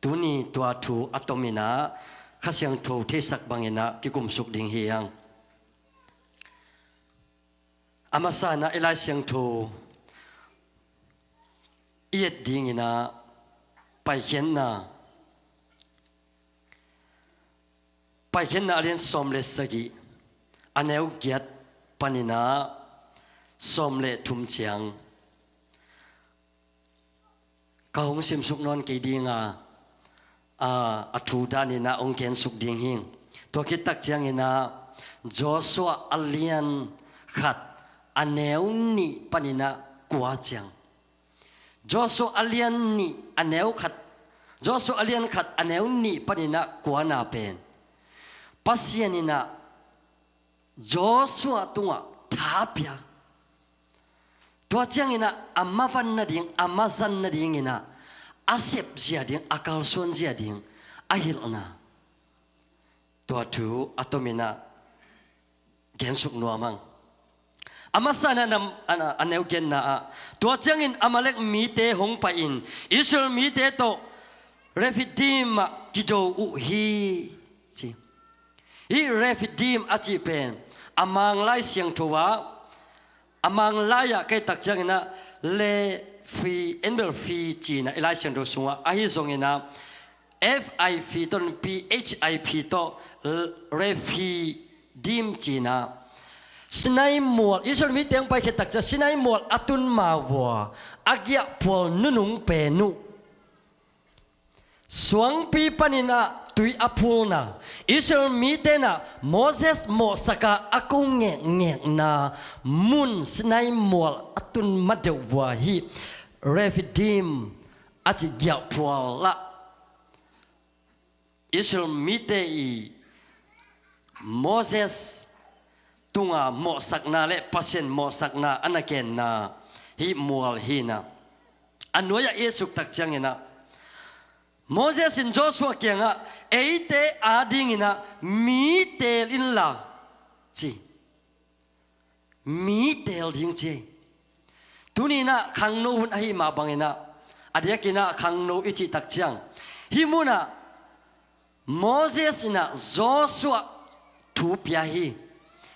Tuni tua thu a tomin ah Kha Siangtho theisak bangin ah kikumsuk ding hi hang. A masa in ah i Lai Siangtho i et dingin ah Paikhiatna, Paikhiatna a lian sawm le sagih, a neu giat panin ah sawm le thum ciang ka hong simsuk nawn kei ding a, a, a thu danin ah hong gensuk ding hi. Tua khit tak ciangin ah Joshua a lian khat, a neu nih panin ah kua ciang. Joshua a lian nih a neu khat, Joshua a lian khat a neu nih panin ah kuana pen Pasian in ah Joshua tungah tha pia. Tua ciangin ah a mavan nading, a mazan nadingin ah a sepzia ding, a kalsuanzia ding a hilhna, tua thu a tomin ah gensuk nuam hang. A masa in ah nam, a, a neu giatna ah, tua ciangin Amalek mite hong pai-in Israel mite tawh Rephidim ah kido uh hi, ci. Hih Rephidim a cih pen a Mang Lai Siangtho ah, a Mang lai-ah ka et tak ciangin ah Lefi, en bel Fi ci-in ah i Lai Siangtho sungah, ahi zongin ah F I P tawh, P H I P tawh, Rephidim ci-in ah Sinai mual, Israel mite hong pai khit tak ciang Sinai mual a tun ma vua a giahphual nunung pen uh, suangpi panin ah tui a phulna, Israel mite in ah Moses mawhsak a a ko ngekngekna mun Sinai mual a tun ma deuh vua hih Rephidim a cih giahphual ah Israel mite i Moses tunga mawhsakna le Pasian mawhsakna a na genna hih mual hi-in ah, a nuai-ah i et suk tak ciangin ah Moses in Joshua kiangah, eite adingin ah mi teel inla, ci. Mi teel ding, ci. Tuni-in ah khangno hun ahih mah bangin ah, a diakin ah khangno i cih tak ciang, hih munah Moses in ah Joshua thu pia hi.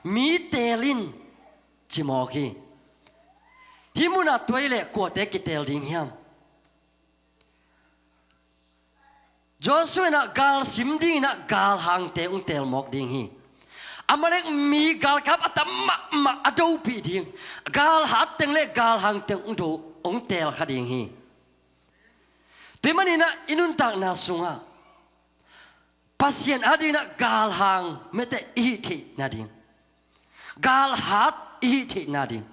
Mi teel in, ci mawk hi. Hih munah tua hi leh kuate kiteel ding hiam? Joshua in ah gal sim dingin ah galhangte hong teel mawk ding hi. Amalek mi galkap a tam mahmah a dopih ding, galhat teng le galhang teng hong do, hong teel kha ding hi. Tua ahih manin ah i nuntakna sungah Pasian adingin ah galhang mete i hih theih nading, galhat i hih theih nading,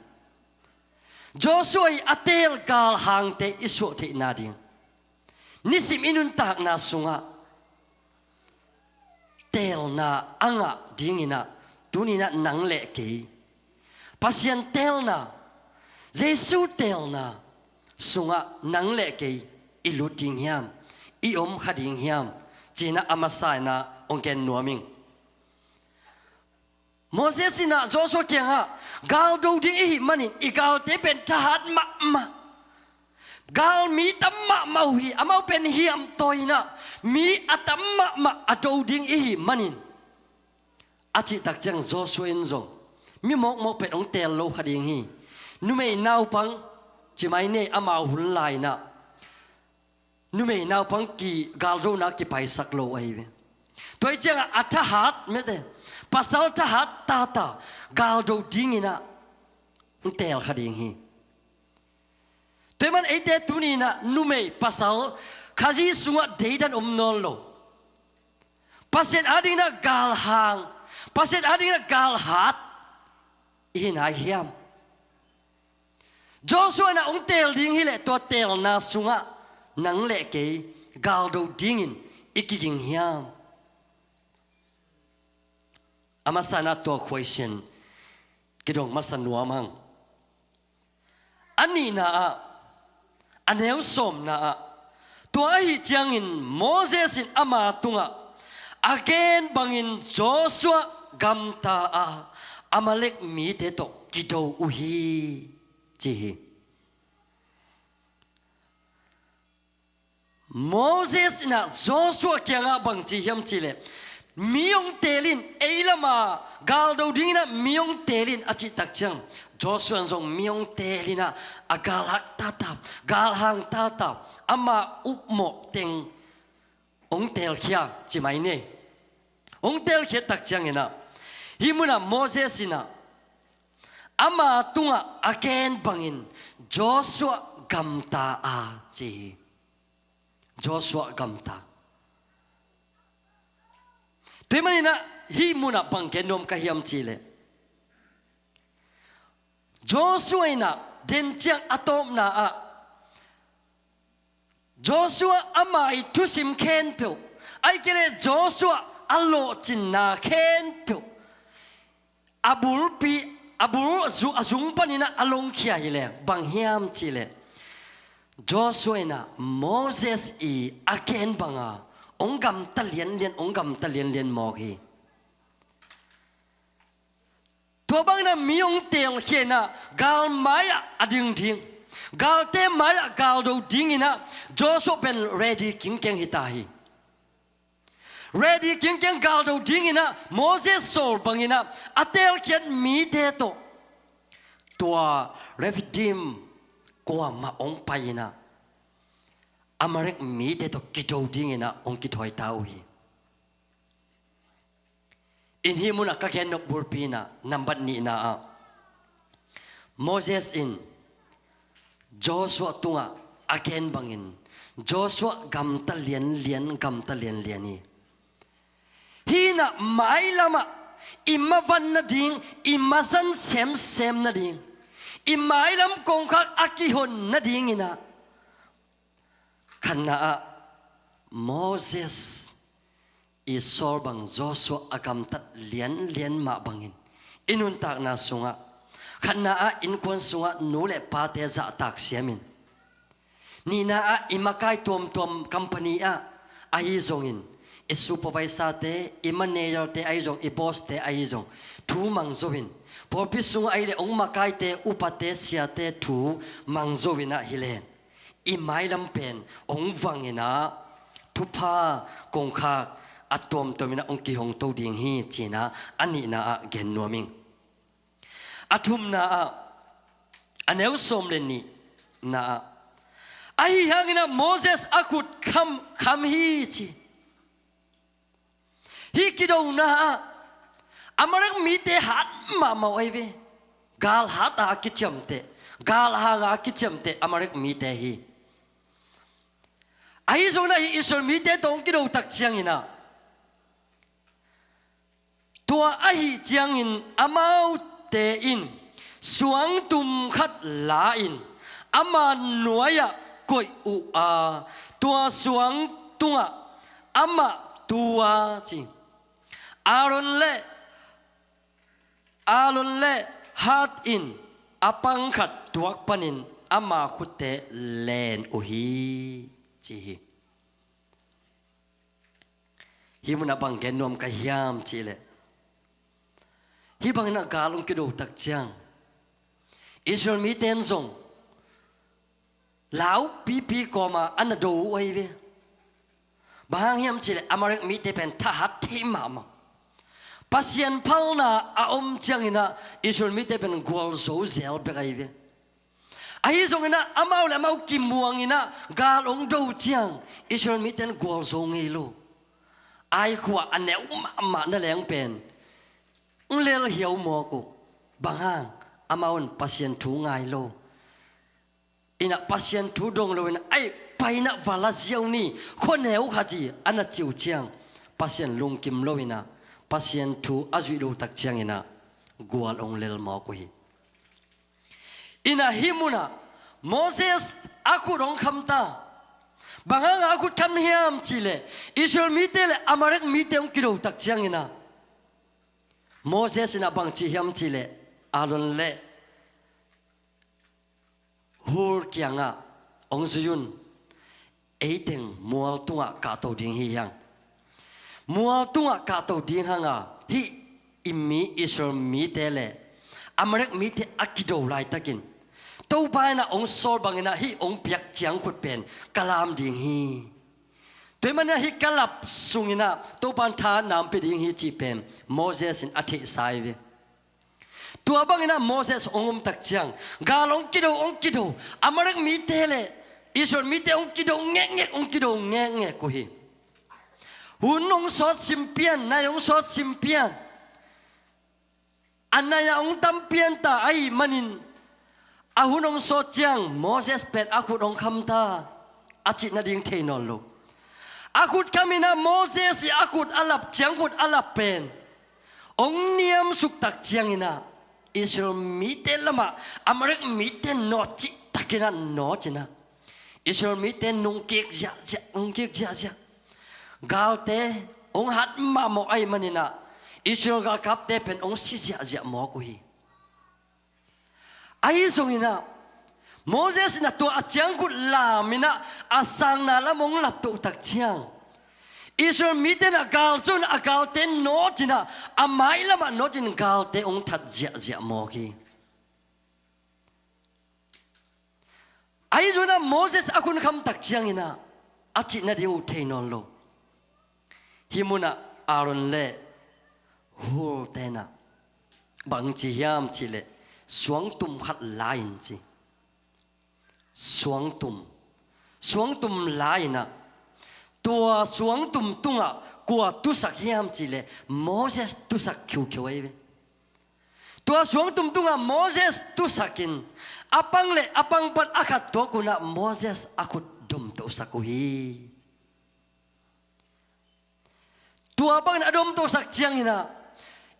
Joshua i a teel galhangte i suah theih nading, nisim i nuntakna sungah teelna a ngah dingin ah tuni-in ah nang le kei Pasian teelna, Jesu teelna sungah nang le kei i lut ding hiam, i om kha ding hiam, ci-in ah a masa-in ah hong gen nuam ing. Moses in ah Joshua kiangah, gal do ding i hih manin i galte pen thahat mahmah, galmi tam mahmah uh hi, amau pen hiamtawi-in ah mi a tam mahmah a do ding i hih manin, a cih tak ciang Joshua in zong, mi mawkmawk pen hong teel lo kha ding hi. Numei naupang ci mai ni, amau hun lai-in ah numei naupang ki, gal dona kipaisak lo ahi ve. Tua ahih ciangah a thahat mete, pasal thahat tata gal do dingin ah hong teel kha ding hi. Tua ahih man eite tuni-in ah numei pasal Khazih sungah deidan om nawn lo, Pasian adingin ah galhang, Pasian adingin ah galhat i hi nai hiam? Joshua in ah hong teel ding hi leh tua teelna sungah nang le kei galdo dingin i kiging hiam? A masa-in ah tua question kidong masa nuam hang. A nihna ah, a neu sawmna ah, tua ahih ciangin Moses in ama tungah a gen bangin Joshua gamta a, Amalek mite tawh kido uh hi, ci hi. Moses in ah Joshua kiangah bang ci hiam cih leh, mi hong teel in, ei lamah galdo dingin ah mi hong teel in a cih tak ciang, Joshua in zong mi hong teel in ah, a galhak tata, galhang tata, ama upmawh teng hong teelkhia ci mai ni. Hong teelkhiat tak ciangin ah, hih munah Moses in ah ama tungah a gen bangin Joshua gamta a, ci hi. Joshua gamta. Tua ahih manin ah hih munah bang gen nuam ka hiam cih leh, Joshua in ah den ciang a tawpna ah, Joshua ama i thusim khempeuh, ahih kei leh Joshua a lawhcinna khempeuh, a bulpi, a bul zu-, a zung panin ah a longkhia hi leh bang hiam cih leh, Joshua in ah Moses i a gen banga hong gamta lianlian, hong gamta lianlian mawk hi. Tua bangin ah mi hong teelkhia in ah gal mai-ah a ding ding, galte mai-ah galdo dingin ah Joshua pen ready kingkeng hi ta hi. Ready kingkeng galdo dingin ah Moses sawl bangin ah a teelkhiat mite tawh tua Rephidim kuamah hong pai in ah Amalek mite tawh kido dingin ah hong kithawi ta uh hi. In hih munah ka gen nop bulpi in ah nambat nihna ah, Moses in Joshua tungah a gen bangin Joshua gamta lianlian, gamta lianlian hi. Hih in ah mailamah i mavan nading, i mazan semsem nading, i mailam kongkhak a kihon nadingin ah, khatna ah Moses i sawl bang Joshua a gamtat lianlian mah bangin i nuntakna sungah, khatna ah innkuan sungah nu le pate zahtak siamin, nihna ah i makai tuamtuam company ah ahi zongin, i supervisor-te, i manager-te ahi zong, i boss-te ahi zong, thu mang zo in, pawlpi sungah ahih leh hong makaite, upate, siate thu mang zo in ah hi leng, i mailam pen hong vang in ah thupha kongkhak a tuamtuam in ah hong kihong to ding hi, ci-in ah a nihna ah gen nuam ing. A thumna ah, a neu sawm le nihna ah, ahi hangin ah Moses a khut kham, kham hi, ci. Hih kidona ah Amalek mite hat mahmah uh ahi ve. Gal hat a kiciamteh, gal hang a kiciamteh Amalek mite hi. Ahi zongin ah hih Israel mite tawh hong kido tak ciangin ah, tua ahih ciangin amaute in suangtum khat la-in ama nuai-ah koih uh a, tua suang tungah amah tu a, ci. Aaron le, Aaron le Hur in a pang khat tuak panin ama khutte len uh hi, ci hi. Hih munah bang gen nuam ka hiam cih leh, hih bangin ah gal hong kido tak ciang, Israel mite in zong laupipi kawma a na do uh ahi ve. Bang hang hiam cih leh Amalek mite pen thahat thei mahmah. Pasian phalna a om ciangin ah Israel mite pen gualzo zel bek ahi ve. Ahi zongin ah amau le amau kimuangin ah gal hong do ciang Israel mite in gualzo ngei lo. Ai khua a neu mahmah na leng pen hong lel hiau mawk uh. Bang hang? Amau in Pasian thu ngai lo. In ah Pasian thu dong lo in ah, "Ai, pai in ah va la ziau ni, khua neu khat hi," a na ci uh ciang Pasian lungkim lo in ah, Pasian thu a zuih lo tak ciangin ah gual hong lel mawk uh hi. In ah hih munah Moses a khut hong kham ta. Bang hanga a khut kham hiam cihleh, Israel mite le Amalek mite hong kido tak ciangin ah, Moses in ah bang ci hiam cihleh, Aaron le Hur kiangah, "Hong zui un, eiteng mual tungah kahto ding hi hang. Mual tungah kahto ding hanga, hih i mi Israel mite le Amalek mite a kido laitakin, Topa in ah hong sawl bangin ah hih hong piak ciangkhut pen ka lam ding hi. Tua ahih manin ah hih ka lap sungin ah Topa in thahatna hong pia ding hi," cih pen Moses in a theihsa hi ve. Tua bangin ah Moses hong om tak ciang, gal hong kido, hong kido, Amalek mite le Israel mite hong kido ngekngek, hong kido ngekngek uh hi. Hun hong sawt simpian, nai hong sawt simpian, a nai-ah hong tampian ta ahih manin, a hun hong sawt ciang Moses pen a khut hong kham ta, a cih nading thei nawn lo. A khut kham in ah Moses i a khut a lap, ciangkhut a lap pen hong niamsuk tak ciangin ah, Israel mite lamah Amalek mite nawt cihtakin ah nawt in ah, Israel mite nungkik ziahziah, nungkik ziahziah. Galte hong hat mahmah ahih manin ah, Israel galkapte pen hong si ziahziah mawk uh hi. Ahi zongin ah, Moses in ah tua a ciangkhut lam in ah, a sangna lam hong laptoh tak ciang, Israel mite in ah gal zong in ah, a galte nawt in ah, a mai lamah nawt in galte hong that ziahziah mawk hi. Ahi zongin ah Moses a khut kham tak ciangin ah, a cih nading uh thei nawn lo. Hih munah Aaron le Hur te in ah bang ci hiam cihleh, suangtum khat la in ci. Suangtum. Suangtum la in ah, tua suangtum tungah kua tusak hiam cihleh, Moses tusak khiukhiu ahi ve. Tua suangtum tungah Moses tusakin, a pang le a pang pan a khat tuak un ah Moses a khut domtohsak uh hi. Tua bangin a domtohsak ciangin ah,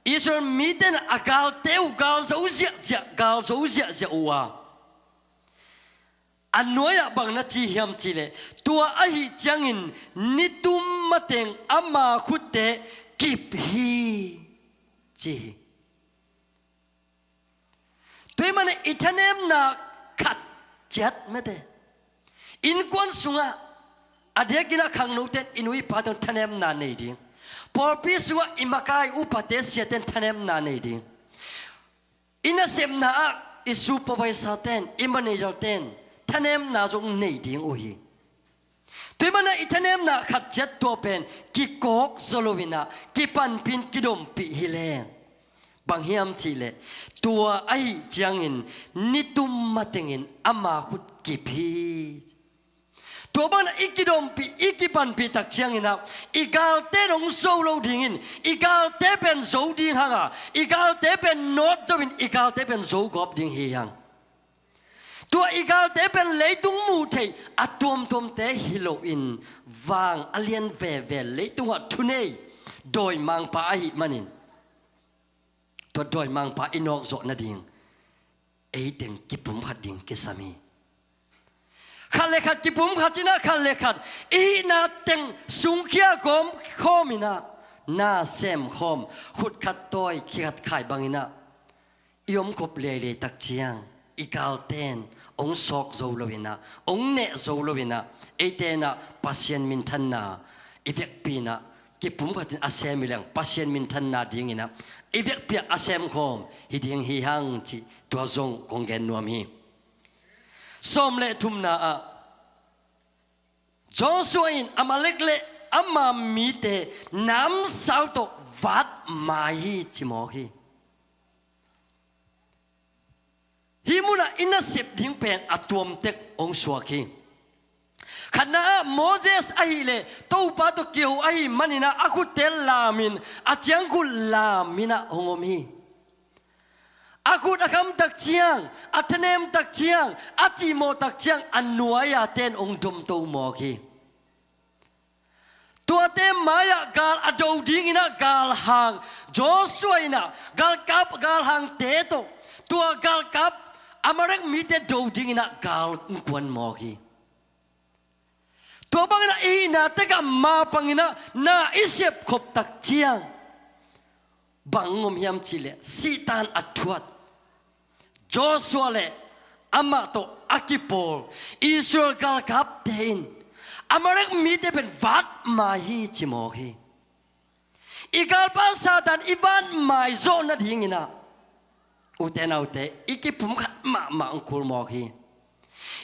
Israel mite in ah a galte uh gal zo ziahziah, gal zo ziahziah uh a, a nuai-ah bang na ci hiam cihleh, tua ahih ciangin nitum mateng ama khutte kip hi, ci hi. Tua ahih manin i thanemna khat ciat mate. Innkuan sungah, a diakin ah khangnote in i nu i pate thanemna nei ding. Pawlpi sungah i makai upate siate in thanemna nei ding. I nasepna ah i supervisor ten, i manager ten thanemna zong nei ding uh hi. Tua ahih manin ah i thanemna khat ciat tua pen kikawk zaw lo in ah, kipanpih in kidompih hi leng, bang hiam cihleh, tua ahih ciangin nitum matengin ama khut kip hi. Tua bangin ah i kidompih, i kipanpih tak ciangin ah, i galte in hong zo lo dingin, i galte pen zo ding hanga, i galte pen nawt zo in, i galte pen zo gawp ding hi hang. Tua i galte pen leitung muh theih a tuamtuamte hi loin, vang a lian veve leitungah thunei dawimangpa ahih manin, tua dawimangpa i nawkzawh nading eiteng kipumkhat ding kisam hi. Khat le khat kipumkhat in ah, khat le khat i hihna teng sungkhia gawm khawm in ah, na sem khawm, khut khat tawi, khe khat khai bangin ah i omkhop liailiai tak ciang, i galte in hong sawk zo lo in ah, hong neh zo lo in ah, eite in ah Pasian minthanna i vekpi in ah, kipumkhat in a sem hi leng Pasian minthanna dingin ah i vekpi ah a sem khawm hi ding hi hang cih tua zong kong gen nuam hi. Sawm le thumna ah, Joshua in Amalek le ama mite namsau tawh vat mai hi, ci mawk hi. Hih munah i nasep ding pen a tuamtek hong suak hi. Khatna ah Moses ahih leh Topa tawh kiho ahih manin ah a khutte lamin, a ciangkhut lamin ah hong om hi. A khut a kham tak ciang, a thanem tak ciang, a cihmawh tak ciang, a nuai-a ten hong domto mawk hi. Tuate mai-ah gal a do dingin ah galhang, Joshua in ah galkap, galhangte tawh, tua galkap Amalek mite do dingin ah gal hong kuan mawk hi. Tua bangin ah i hihna tek ah mapang in ah na i sep khop tak ciang bang om hiam cih leh Satan a thuat Joshua le amah tawh a kipawl Israel galkapte in Amalek mite pen vat mai hi ci mawk hi. I galpa Satan i vat mai zawh nadingin ah ute naute i kipumkhat mahmah hong kul mawk hi.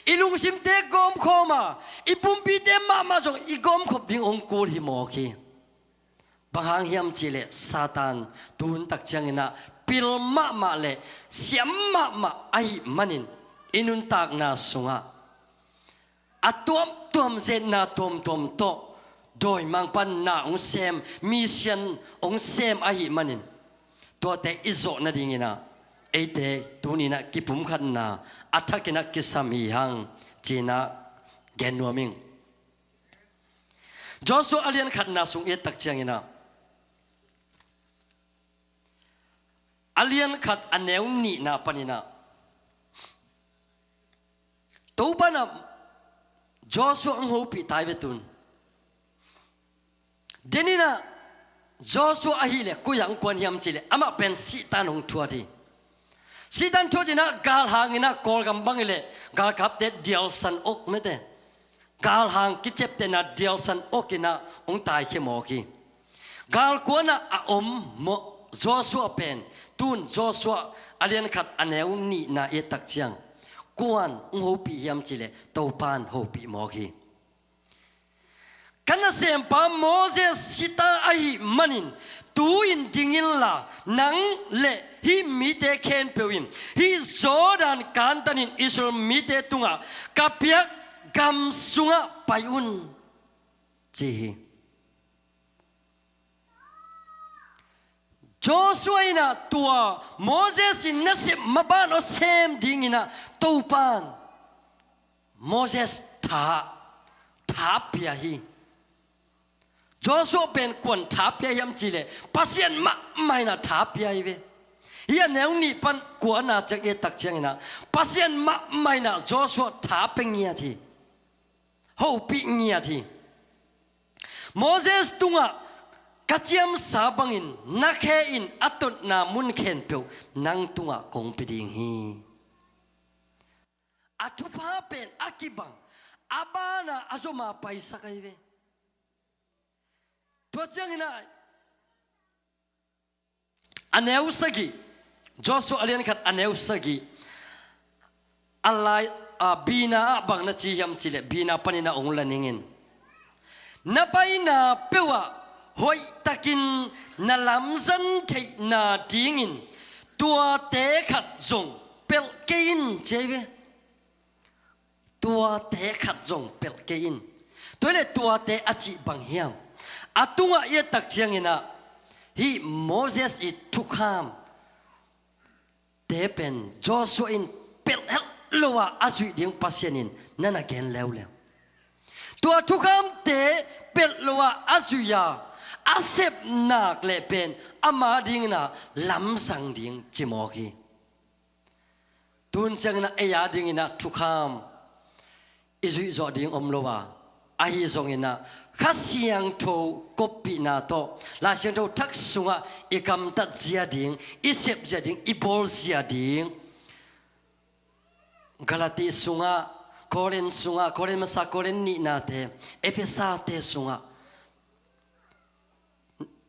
I lungsimte gawmkhawm a, i pumpite mahmah zong i gawmkhop ding hong kul hi mawk hi. Bang hang hiam cih leh Satan tu hun tak ciangin ah pil mahmah le siam mahmah ahih manin i nuntakna sungah a tuamtuam zetna tuamtuam tawh dawimangpa na hong sem, misian hong sem ahih manin tuate i zawh nadingin ah eite tuni-in ah kipumkhatna a thakin ah kisam hi hang ci-in ah gen nuam ing. Joshua a lian khatna sung i et tak ciangin ah a lian khat a neu nihna panin ah Topa in ah Joshua hong hopih ta hi ve tun. Den in ah Joshua ahih leh koi ah hong kuan hiam cih leh amah pen Satan hong thuat hi. Satan thuat in ah galhang in ah Kawlgam bang hi leh galkapte dialsan awk mete. Galhang kiceptehna dialsan awk in ah hong taikhia mawk hi. Galkuan ah a om mawh Joshua pen tun Joshua a lian khat a neu nihna i et tak ciang kua in hong hopih hiam cih leh Topa in hopih mawk hi. Ka nasempa Moses hi ta ahih manin tu-in ding inla nang le hih mite khempeuh in hih Jordan kantanin Israel mite tungah ka piak gam sungah pai un ci hi. Joshua in ah tua Moses in nasep maban aw sem dingin ah Topa in Moses tha, tha pia hi. Joshua pen kua in tha pia hiam cih leh Pasian mahmah in ah tha pia hi ve. Hih a neu nih pan kuana ciang i et tak ciangin ah Pasian mahmah in ah Joshua tha pia ngiat hi. Hopih ngiat hi. Moses tungah ka ciamsa bangin na khe in a totna mun khempeuh nang tungah kong pia ding hi. A thupha pen a kibang a banah a zom a paisak ahi ve. Tua ciangin ah a neu sagih, Joshua a lian khat a neu sagih a lai, a, bina ah bang na ci hiam cih leh bina panin ah hong la ning in. Na paina peuh ah hoihtakin na lamzang theihna dingin tuate khat zong pelh kei in ci ahi ve. Tuate khat zong pelh kei in. Tua hi leh tuate a cih bang hiam? A tungah i et tak ciangin ah hih Moses i thukham te pen Joshua in pelh het lo a a zuih ding Pasian in na na gen leuleu. Tua thukhamte pelh lo a a zuih a a sep nak leh pen ama dingin ah lamzang ding ci mawk hi. Tun ciangin ah ei a dingin ah thukham i zuih zawh ding om lo a, ahi zongin ah Kha Siangtho koppihna tawh Lai Siangtho thak sungah i gamtat zia ding, i sep zia ding, i bawl zia ding Galati sungah, Korin sungah, Korin masa, Korin nihnate, Efesate sungah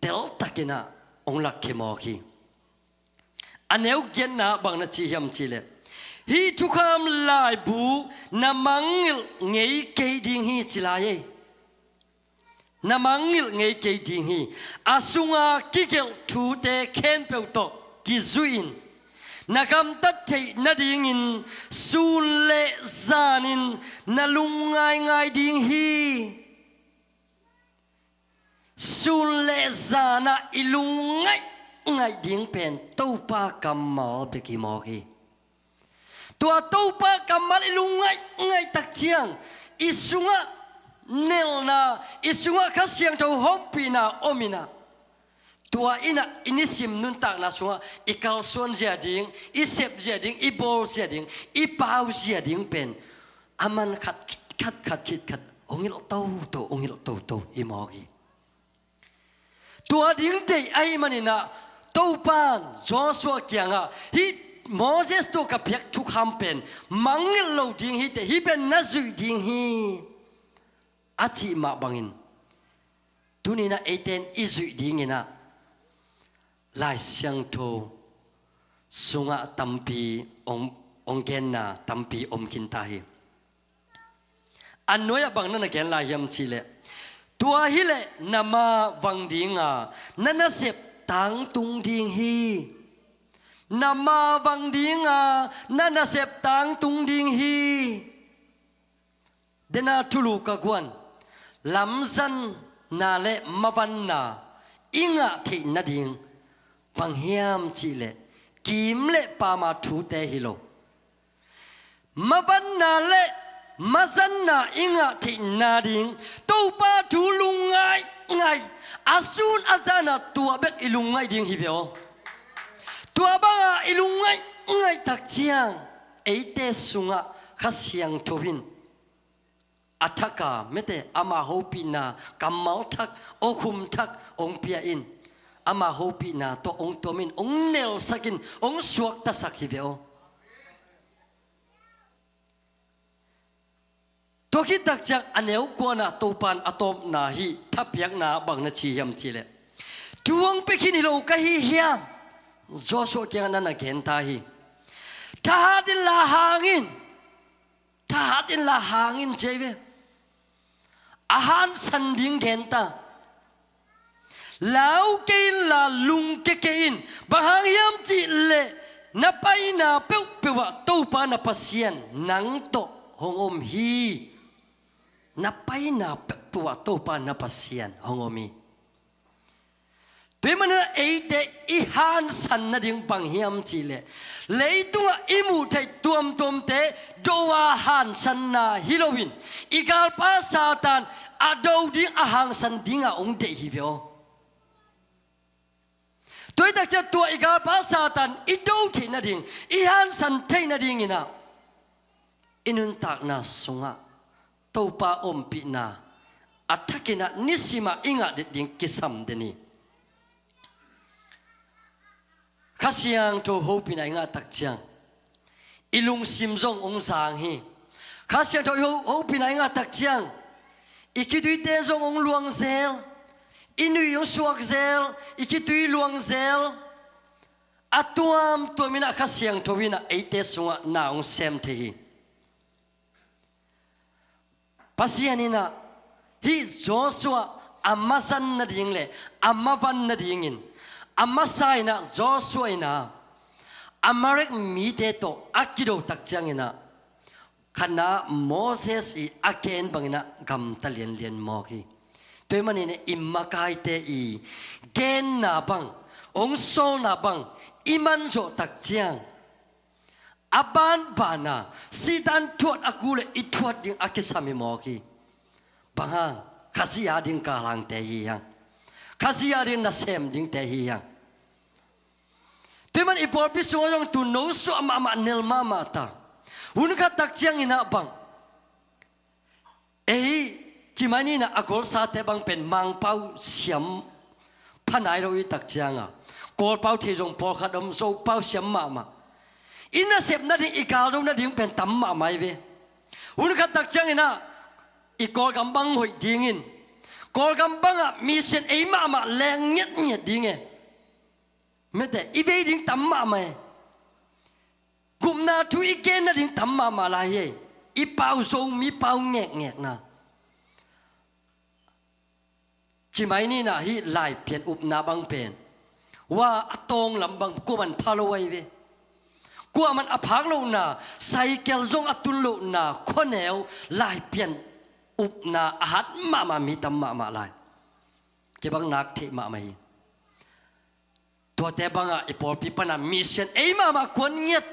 teltakin ah hong lakkhia mawk hi. A neu giatna bang na ci hiam cih leh hih thukham laibu na mangngilh ngei kei ding hi ci lai ei. Na mangngilh ngei kei ding hi. A sunga kigelh thute khempeuh tawh kizui-in na gamtat theih nadingin sun le zanin na lungngaingai ding hi. Sun le zanah i lungngaih ngaih ding pen Topa kammal bek hi mawk hi. Tua Topa kammal i lungngaih ngaih tak ciang i sungah nelna, i sungah Kha Siangtho hompihna om in ah tua in ah i nisim nuntakna sungah i kalsuan zia ding, i sep zia ding, i bawl zia ding, i pau zia ding pen a man khat khat khat khat khat Hong hilh toto, hong hilh toto hi mawk hi. Tua ding deih ahih manin ah Topan Joshua kiangah, hih Moses tawh ka piak thukham pen mangngilh lo ding hi teh, hih pen na zuih ding hi, a cih mah bangin, tuni-in ah eite in i zuih dingin ah Lai Siangtho sungah tampi hong, hong genna tampi om khin ta hi. A nuai-ah bang na na gen lai hiam cih leh, tua hileh na mavang dinga na nasep tangtung ding hi. Na mavang dinga na nasep tangtung ding hi. Dena thulu ka guan, lamzanna le mavanna i ngah theih nading, bang hiam cih leh kim le pama thute hi lo, mavanna le mazanna i ngah theih nading, Topa thu lungngaih ngaih, a sun a zana tua bek i lungngaih ding hi ve aw. Tua banga i lungngaih ngaih tak ciang, eite sungah Kha Siangtho in a thaka mete ama hopihna, kammal thak, awkhum thak hong pia in, ama hopihna tawh hong tuam in, hong nelsak in, hong suaktasak hi ve aw. Tua khit tak ciang a neu kuana Topan a tawpna hih thapiakna bang na ci hiam cih leh, thu hong pia khin hi lo ka hi hiam? Joshua kiangah na na gen ta hi. Thahat inla hang in, thahat inla hang in ci hi ve. A hansan ding gen ta. Lau kei inla lungkia kei in. Bang hang hiam cih leh na paina peuhpeuh ah Topa na Pasian nang tawh hong om hi. Na paina peuhpeuh ah Topa na Pasian hong om hi. Tua ahih manin ah eite i hansan nading bang hiam cih leh, leitungah i muh theih tuamtuamte do a hansanna hi loin, i galpa Satan a do ding, a hangsan dinga hong deih hi ve aw. Tua hi tak ciang tua i galpa Satan i do theih nading, i hansan theih nadingin ah i nuntakna sungah Topa ompihna a thakin ah nisim ah i ngah det ding kisam den hi. Kha Siangtho hopihna i ngah tak ciang i lungsim zong hong zang hi. Kha Siangtho i ho-, hopihna i ngah tak ciang i khituite zong hong luang zel, i nui hong suak zel, i khitui luang zel. A tuamtuam in ah Kha Siangtho in ah eite sungah na hong sem thei hi. Pasian in ah hih Joshua a mazan nading le a mavan nadingin, a masa in ah Joshua in ah Amalek mite tawh a kido tak ciangin ah, khatna Moses i a gen bangin ah gamta lianlian mawk hi. Tua ahih manin ah i makaite i genna bang, hong sawlna bang i man zawh tak ciang, a banbana Satan thuat a kul le i thuat ding a kisam hi mawk hi. Bang hang? Khazih a ding kalangte hi hang. Khazih a ding nasem dingte hi hang. Tua ahih man i pawlpi sungah zong tu no suah mahmah, nel mahmah ta. Hun khat tak ciangin ah bang, ei, ci mai ni in ah, a golsate bang pen Mangpau siam pha nai lo i tak cianga, Kawlpau thei zong pawlkhat om, Zopau siam mahmah. I nasep nading, i galdo nading pen tam mahmah hi ve. Hun khat tak ciangin ah i Kawlgam bang hoih dingin, Kawlgam bangah mission ei mahmah leng ngiatngiat ding e. Mete, i vei ding tam mahmah e. Gupna thu i gen nading tam mahmah lai hi. I pau Zomi pau ngekngekna. Ci mai ni in ah hih Laipian upna bang pen, wa, a tawng lam bang kuaman pha lo ahi ve. Kuaman a phak lohna, cycle zong a tun lohna khuaneu Laipian upna a hat mahmah mi tam mahmah lai. Kei bang nak theih mahmah hi. Tuate bangah i pawlpi pana mission ei mahmah kuan ngiat,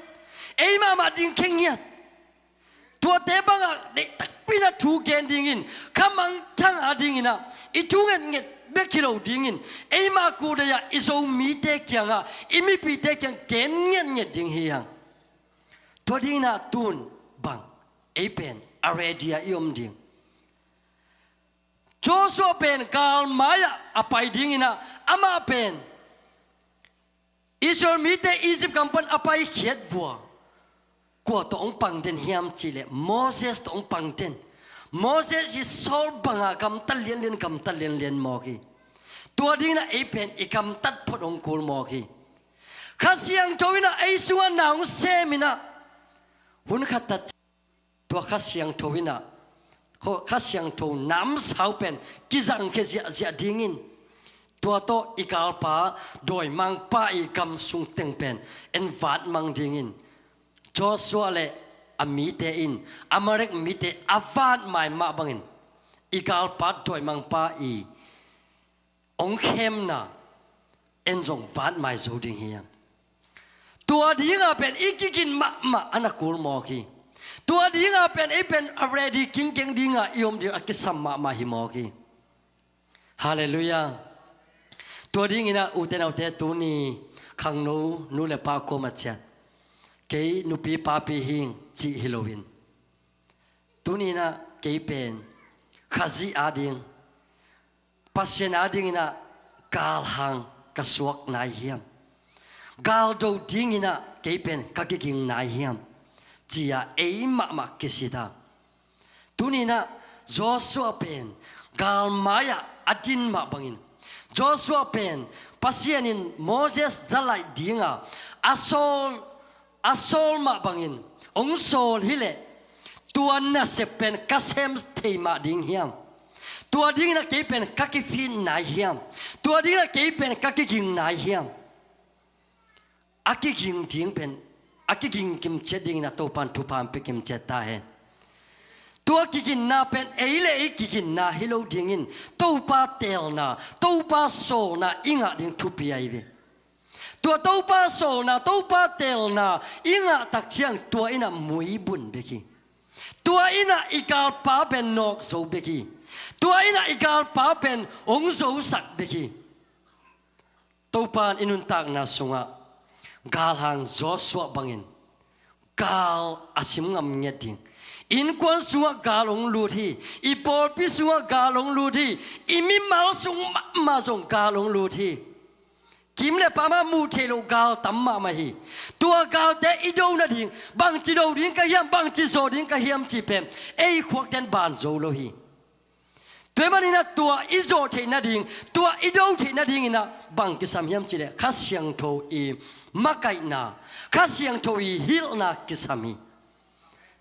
ei mahmah dingkhia ngiat. Tuate bangah deih takpi in ah thu gen dingin, kha mangthang a dingin ah, i thu ngetnget bek hi lo dingin, eimah kudei ah i Zomite kiangah, i mipite kiang gen ngetnget ding hi hang. Tua dingin ah tun bang, ei pen a ready ah i om ding. Joshua pen gal mai-ah a pai dinginah amah pen Israel mite Egypt gam pan a paikhiat vua kua tawh hong pang den hiam cihleh Moses tawh hong pang den. Moses hi Saul banga gamtat lianlian gamtat lianlian mawk hi. Tua dinginah ei pen i gamtat phot hong kul mawk hi. Kha Siangtho inah ei sungah na hong seminah hun khat tat tua Kha Siangtho inah Kha Siangtho namsau pen kizangkhia ziahziah dingin tua tawh i galpa dawimangpa i gam sung teng pen en vatmang dingin Joshua le a mite in Amalek mite a vatmai mah bangin i galpa dawimangpa i hong khemna en zong vatmai zo ding hiam? Tua dinga pen i kigin mahmah a na kul mawk hi. Tua dinga pen ei pen a ready kingkeng dinga i om ding a kisam mahmah hi mawk hi. Halleluiah. Tua dinginah ute naute tuni khangno nu le pa kuama ciat kei nupi papi hing cih hi loin tuninah kei pen Khazih ading Pasian adinginah galhang ka suak nai hiam? Galdo dinginah kei pen ka kiging nai hiam? Ci-a ei mahmah kisita. Tuninah Joshua pen galmai-ah a din mah bangin Joshua pen Pasian in Moses zalaih dinga a sawl a sawl mah bangin hong sawl hileh tua nasep pen ka sem thei mah ding hiam? Tua dinginah kei pen ka kifit nai hiam? Tua dinginah kei pen ka kiging nai hiam? A kiging ding pen a kiging kimciat dinginah Topan thupha hong pia kimciat ta hen. Tua kiginna pen ei le ei kiginna hi lo dingin Topa teelna Topa sawlna i ngah ding thupi ahi ve. Tua Topa sawlna Topa teelna i ngah tak ciang tua innah muibun bek hi. Tua innah i galpa pen nawk zo bek hi. Tua innah i galpa pen hong zosak bek hi. Topa in i nuntakna sungah galhang Joshua bangin gal a sim ngam ngiat ding. Innkuan sungah gal hong lut hi. I pawlpi sungah gal hong lut hi. I mimal sung mahmah zong gal hong lut hi. Kim le pama muh theih loh gal tam mahmah hi. Tua galte i do nading bangci do ding ka hiam, bangci zawh ding ka hiam cih pen ei khuakten ban zo lo hi. Tua ahih maninah tua i zawh theih nading tua i do theih nadinginah bang kisam hiam cihleh Kha Siangtho i makaihna Kha Siangtho i hilhna kisam hi.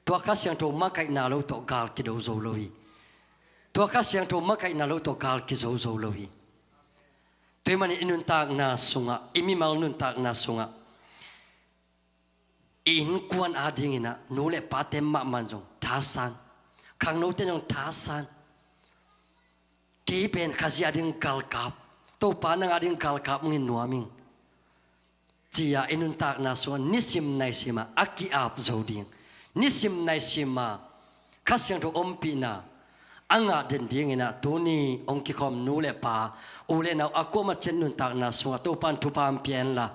Tua Kha Siangtho makaihna lo tawh gal kido zo lo hi. Tua Kha Siangtho makaihna lo tawh gal kizo zo lo hi. Tua ahih manin i nuntakna sungah i mimal nuntakna sungah i innkuan adinginah nu le pate mahmah zong thasan khangnote zong thasan kei pen Khazih ading galkap Topa nang ading galkap ngin nuam ing ci-a i nuntakna sungah nisim naisima a ki-ap zo ding nisim naisima Kha Siangtho ompihna a ngah den dinginah tuni hong kikhawm nu le pa u le nau a kuamah ciat nuntakna sungah Topa in thupha hong pia henla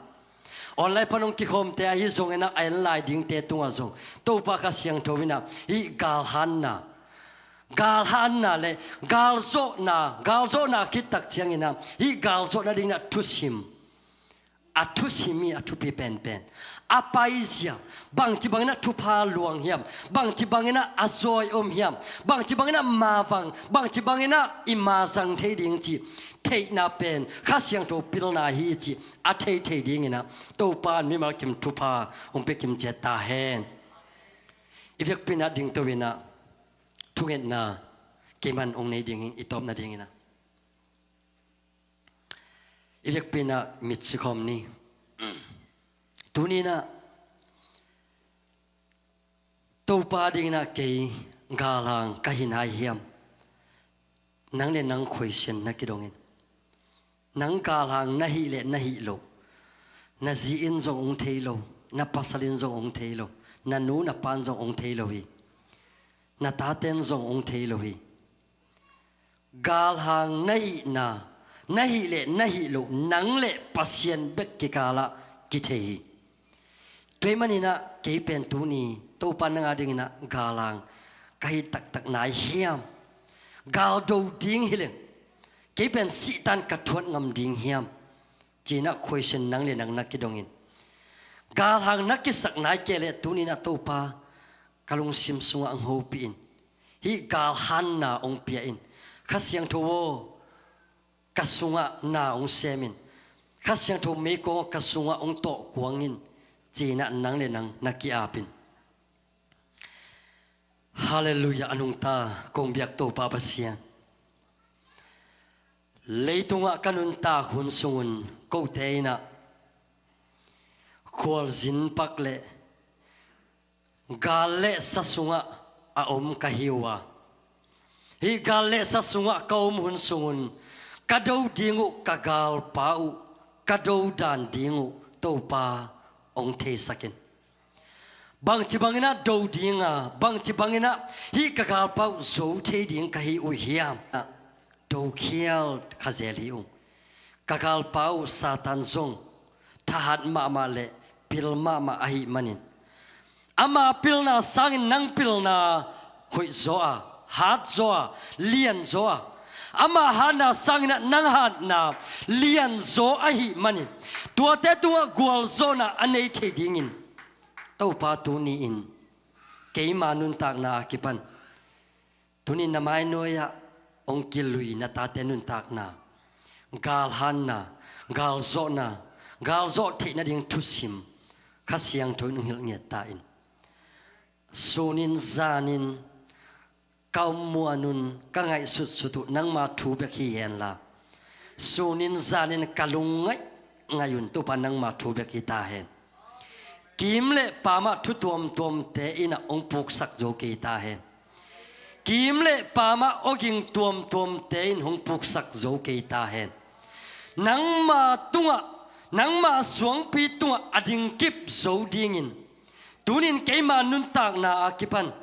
online pan hong kikhawmte ahi zongin a en lai dingte tungah zong Topa Kha Siangtho inah hih galhanna galhanna le galzawhna galzawhna khittak cianginah hih galzawhna dinginah thusim a thusim hi a thupi penpen a paizia bangci banginah thupha luang hiam? Bangci banginah a zawi om hiam? Bangci banginah mavang bangci banginah i mazang thei ding cih theihna pen Kha Siangtho pilna hi cih a thei thei dinginah Topa in mimal kim thupha hong pia kimciat ta hen. I vekpi inah dingto inah thungetna keiman hong nei ding hi i tawpna dinginah i vekpi inah mit sikhawm ni. Tuninah Topa dinginah kei galhang ka hi nai hiam? Nang le nang khuaisian na kidongin nang galhang na hih le na hih loh na zi in zong hong thei lo na pasal in zong hong thei lo na nu na pan zong hong thei lo hi. Na taten zong hong thei lo hi. Galhang na hihna na hih le na hih loh nang le Pasian bek kikalah kithei hi. Tua ahih maninah kei pen tuni Topa nang adinginah galhang ka hi taktak nai hiam? Gal do ding hi leng, kei pen sihtan ka thuat ngam ding hiam? Ci-in ah question nang le nang na kidongin, galhang na kisak nai kei leh tuni-in ah Topa ka lungsim sungah hong hopih in. Hih galhanna hong pia in. Kha Siangtho aw, ka sungah na hong sem in. Kha Siangtho meikuang aw, ka sungah hong tawh kuang in, ci-in ah nang le nang na ki-ap in. Halleluiah, a nungta kong biak Topa Pasian. Leitungah ka nuntak hun sungun kote in ah khualzin pak le gal le sa sungah a om ka hi uh a, hih gal le sa sungah ka om hun sungun ka do ding uh ka galpa uh, ka do dan ding uh Topa hong theisak in. Bangci bangin ah do ding a, bangci bangin ah hih ka galpa uh zo thei ding ka hi uh hiam? Do khial kha zel hi ung. Ka galpa uh Satan zong thahat mahmah le pil mahmah ahih manin, ama pilna sangin nang pilna hoih zaw a, hat zaw a, lian zaw a, ama hatna sangin ah nang hatna lian zaw ahih manin, tuate tungah gualzawhna a nei thei dingin Topa tuni-in keima nuntakna a kipan, tuni-in na mainuai-ah hong kilui na tate nuntakna, galhanna, galzawhna, galzawh theih nading thusim Kha Siangtho in hong hilh ngiat ta in. Sunin zanin ka om muanun ka ngaihsutsut uh nangma thu bek hi henla, sunin zanin ka lungngaih ngaihun Topa nangma thu bek hi ta hen. Kim le paamah thu tuamtuamte in ah hong puksak zo kei ta hen. Kim le paamah awging tuamtuamte in hong puksak zo kei ta hen. Nangma tungah, nangma suangpi tungah a dingkip zo dingin tunin keima nuntakna a kipan,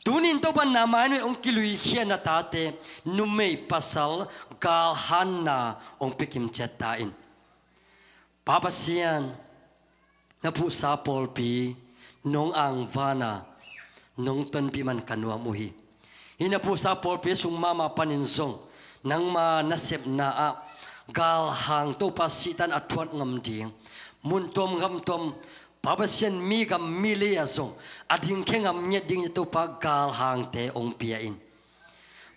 tunin Topa na mainuai hong kiluikhia na tate numei pasal galhanna hong pikim ciat ta in. Pa Pasian, na phuhsa pawlpi nong angvana nong tonpih man ka nuam uh hi. Hih na phuhsa pawlpi sung mahmah panin zong nangma nasepna ah galhang Topa sihtan a thuat ngam ding, mun tuam gam tuam, Pa Pasian, mi gam mi lei ah zong a dingkhia ngam ngiat ding Topa galhangte hong pia in.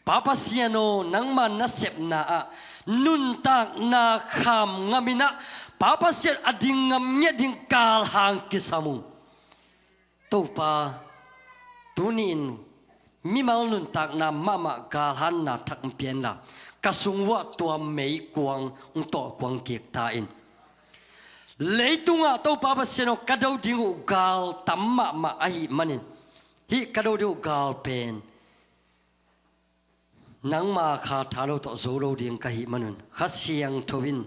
Pa Pasian aw, nangma nasepna ah nuntakna kham ngamin ah Pa Pasian a ding ngam ngiat ding galhang kisam ung. Topa, tuni-in mimal nuntakna mahmah galhanna thak hong pia inla, ka sung uah tua meikuang hong tawh kuang kik ta in. Leitungah Topa Pasian aw, ka do ding uh gal tam mahmah ahih manin, hih ka do ding uh gal pen nangma kha tha lo tawh zo lo ding ka hih manun Kha Siangtho in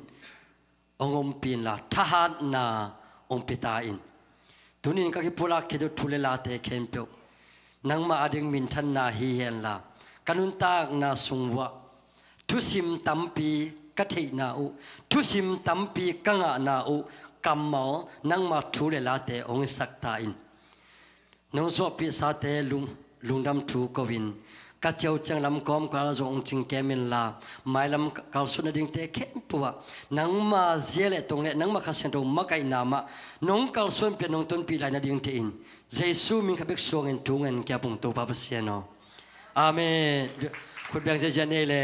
hong ompih inla, thahatna hong pia ta in. Tunin ka kipulak khit uh thu le late khempeuh nangma ading minthanna hi henla, ka nuntakna sung uah thusim tampi ka theihna uh, thusim tampi ka ngahna uh kammal nangma thu le late hong hisak ta in. Nong zawhpihsate lung, lungdam thu ko-in, ka ciau ciang lam kawmkal zong hong cingkem inla, mailam kalsuan nadingte khempeuh ah nangma zia le tong le nangma Kha Siangtho makaihna mah nong kalsuan pia, nong tonpih lai nadingte in Jesu min khat bek suangin thu ngen ka hong pia ung Topa Pasian aw. Amen. Khut beng ziazia nei le.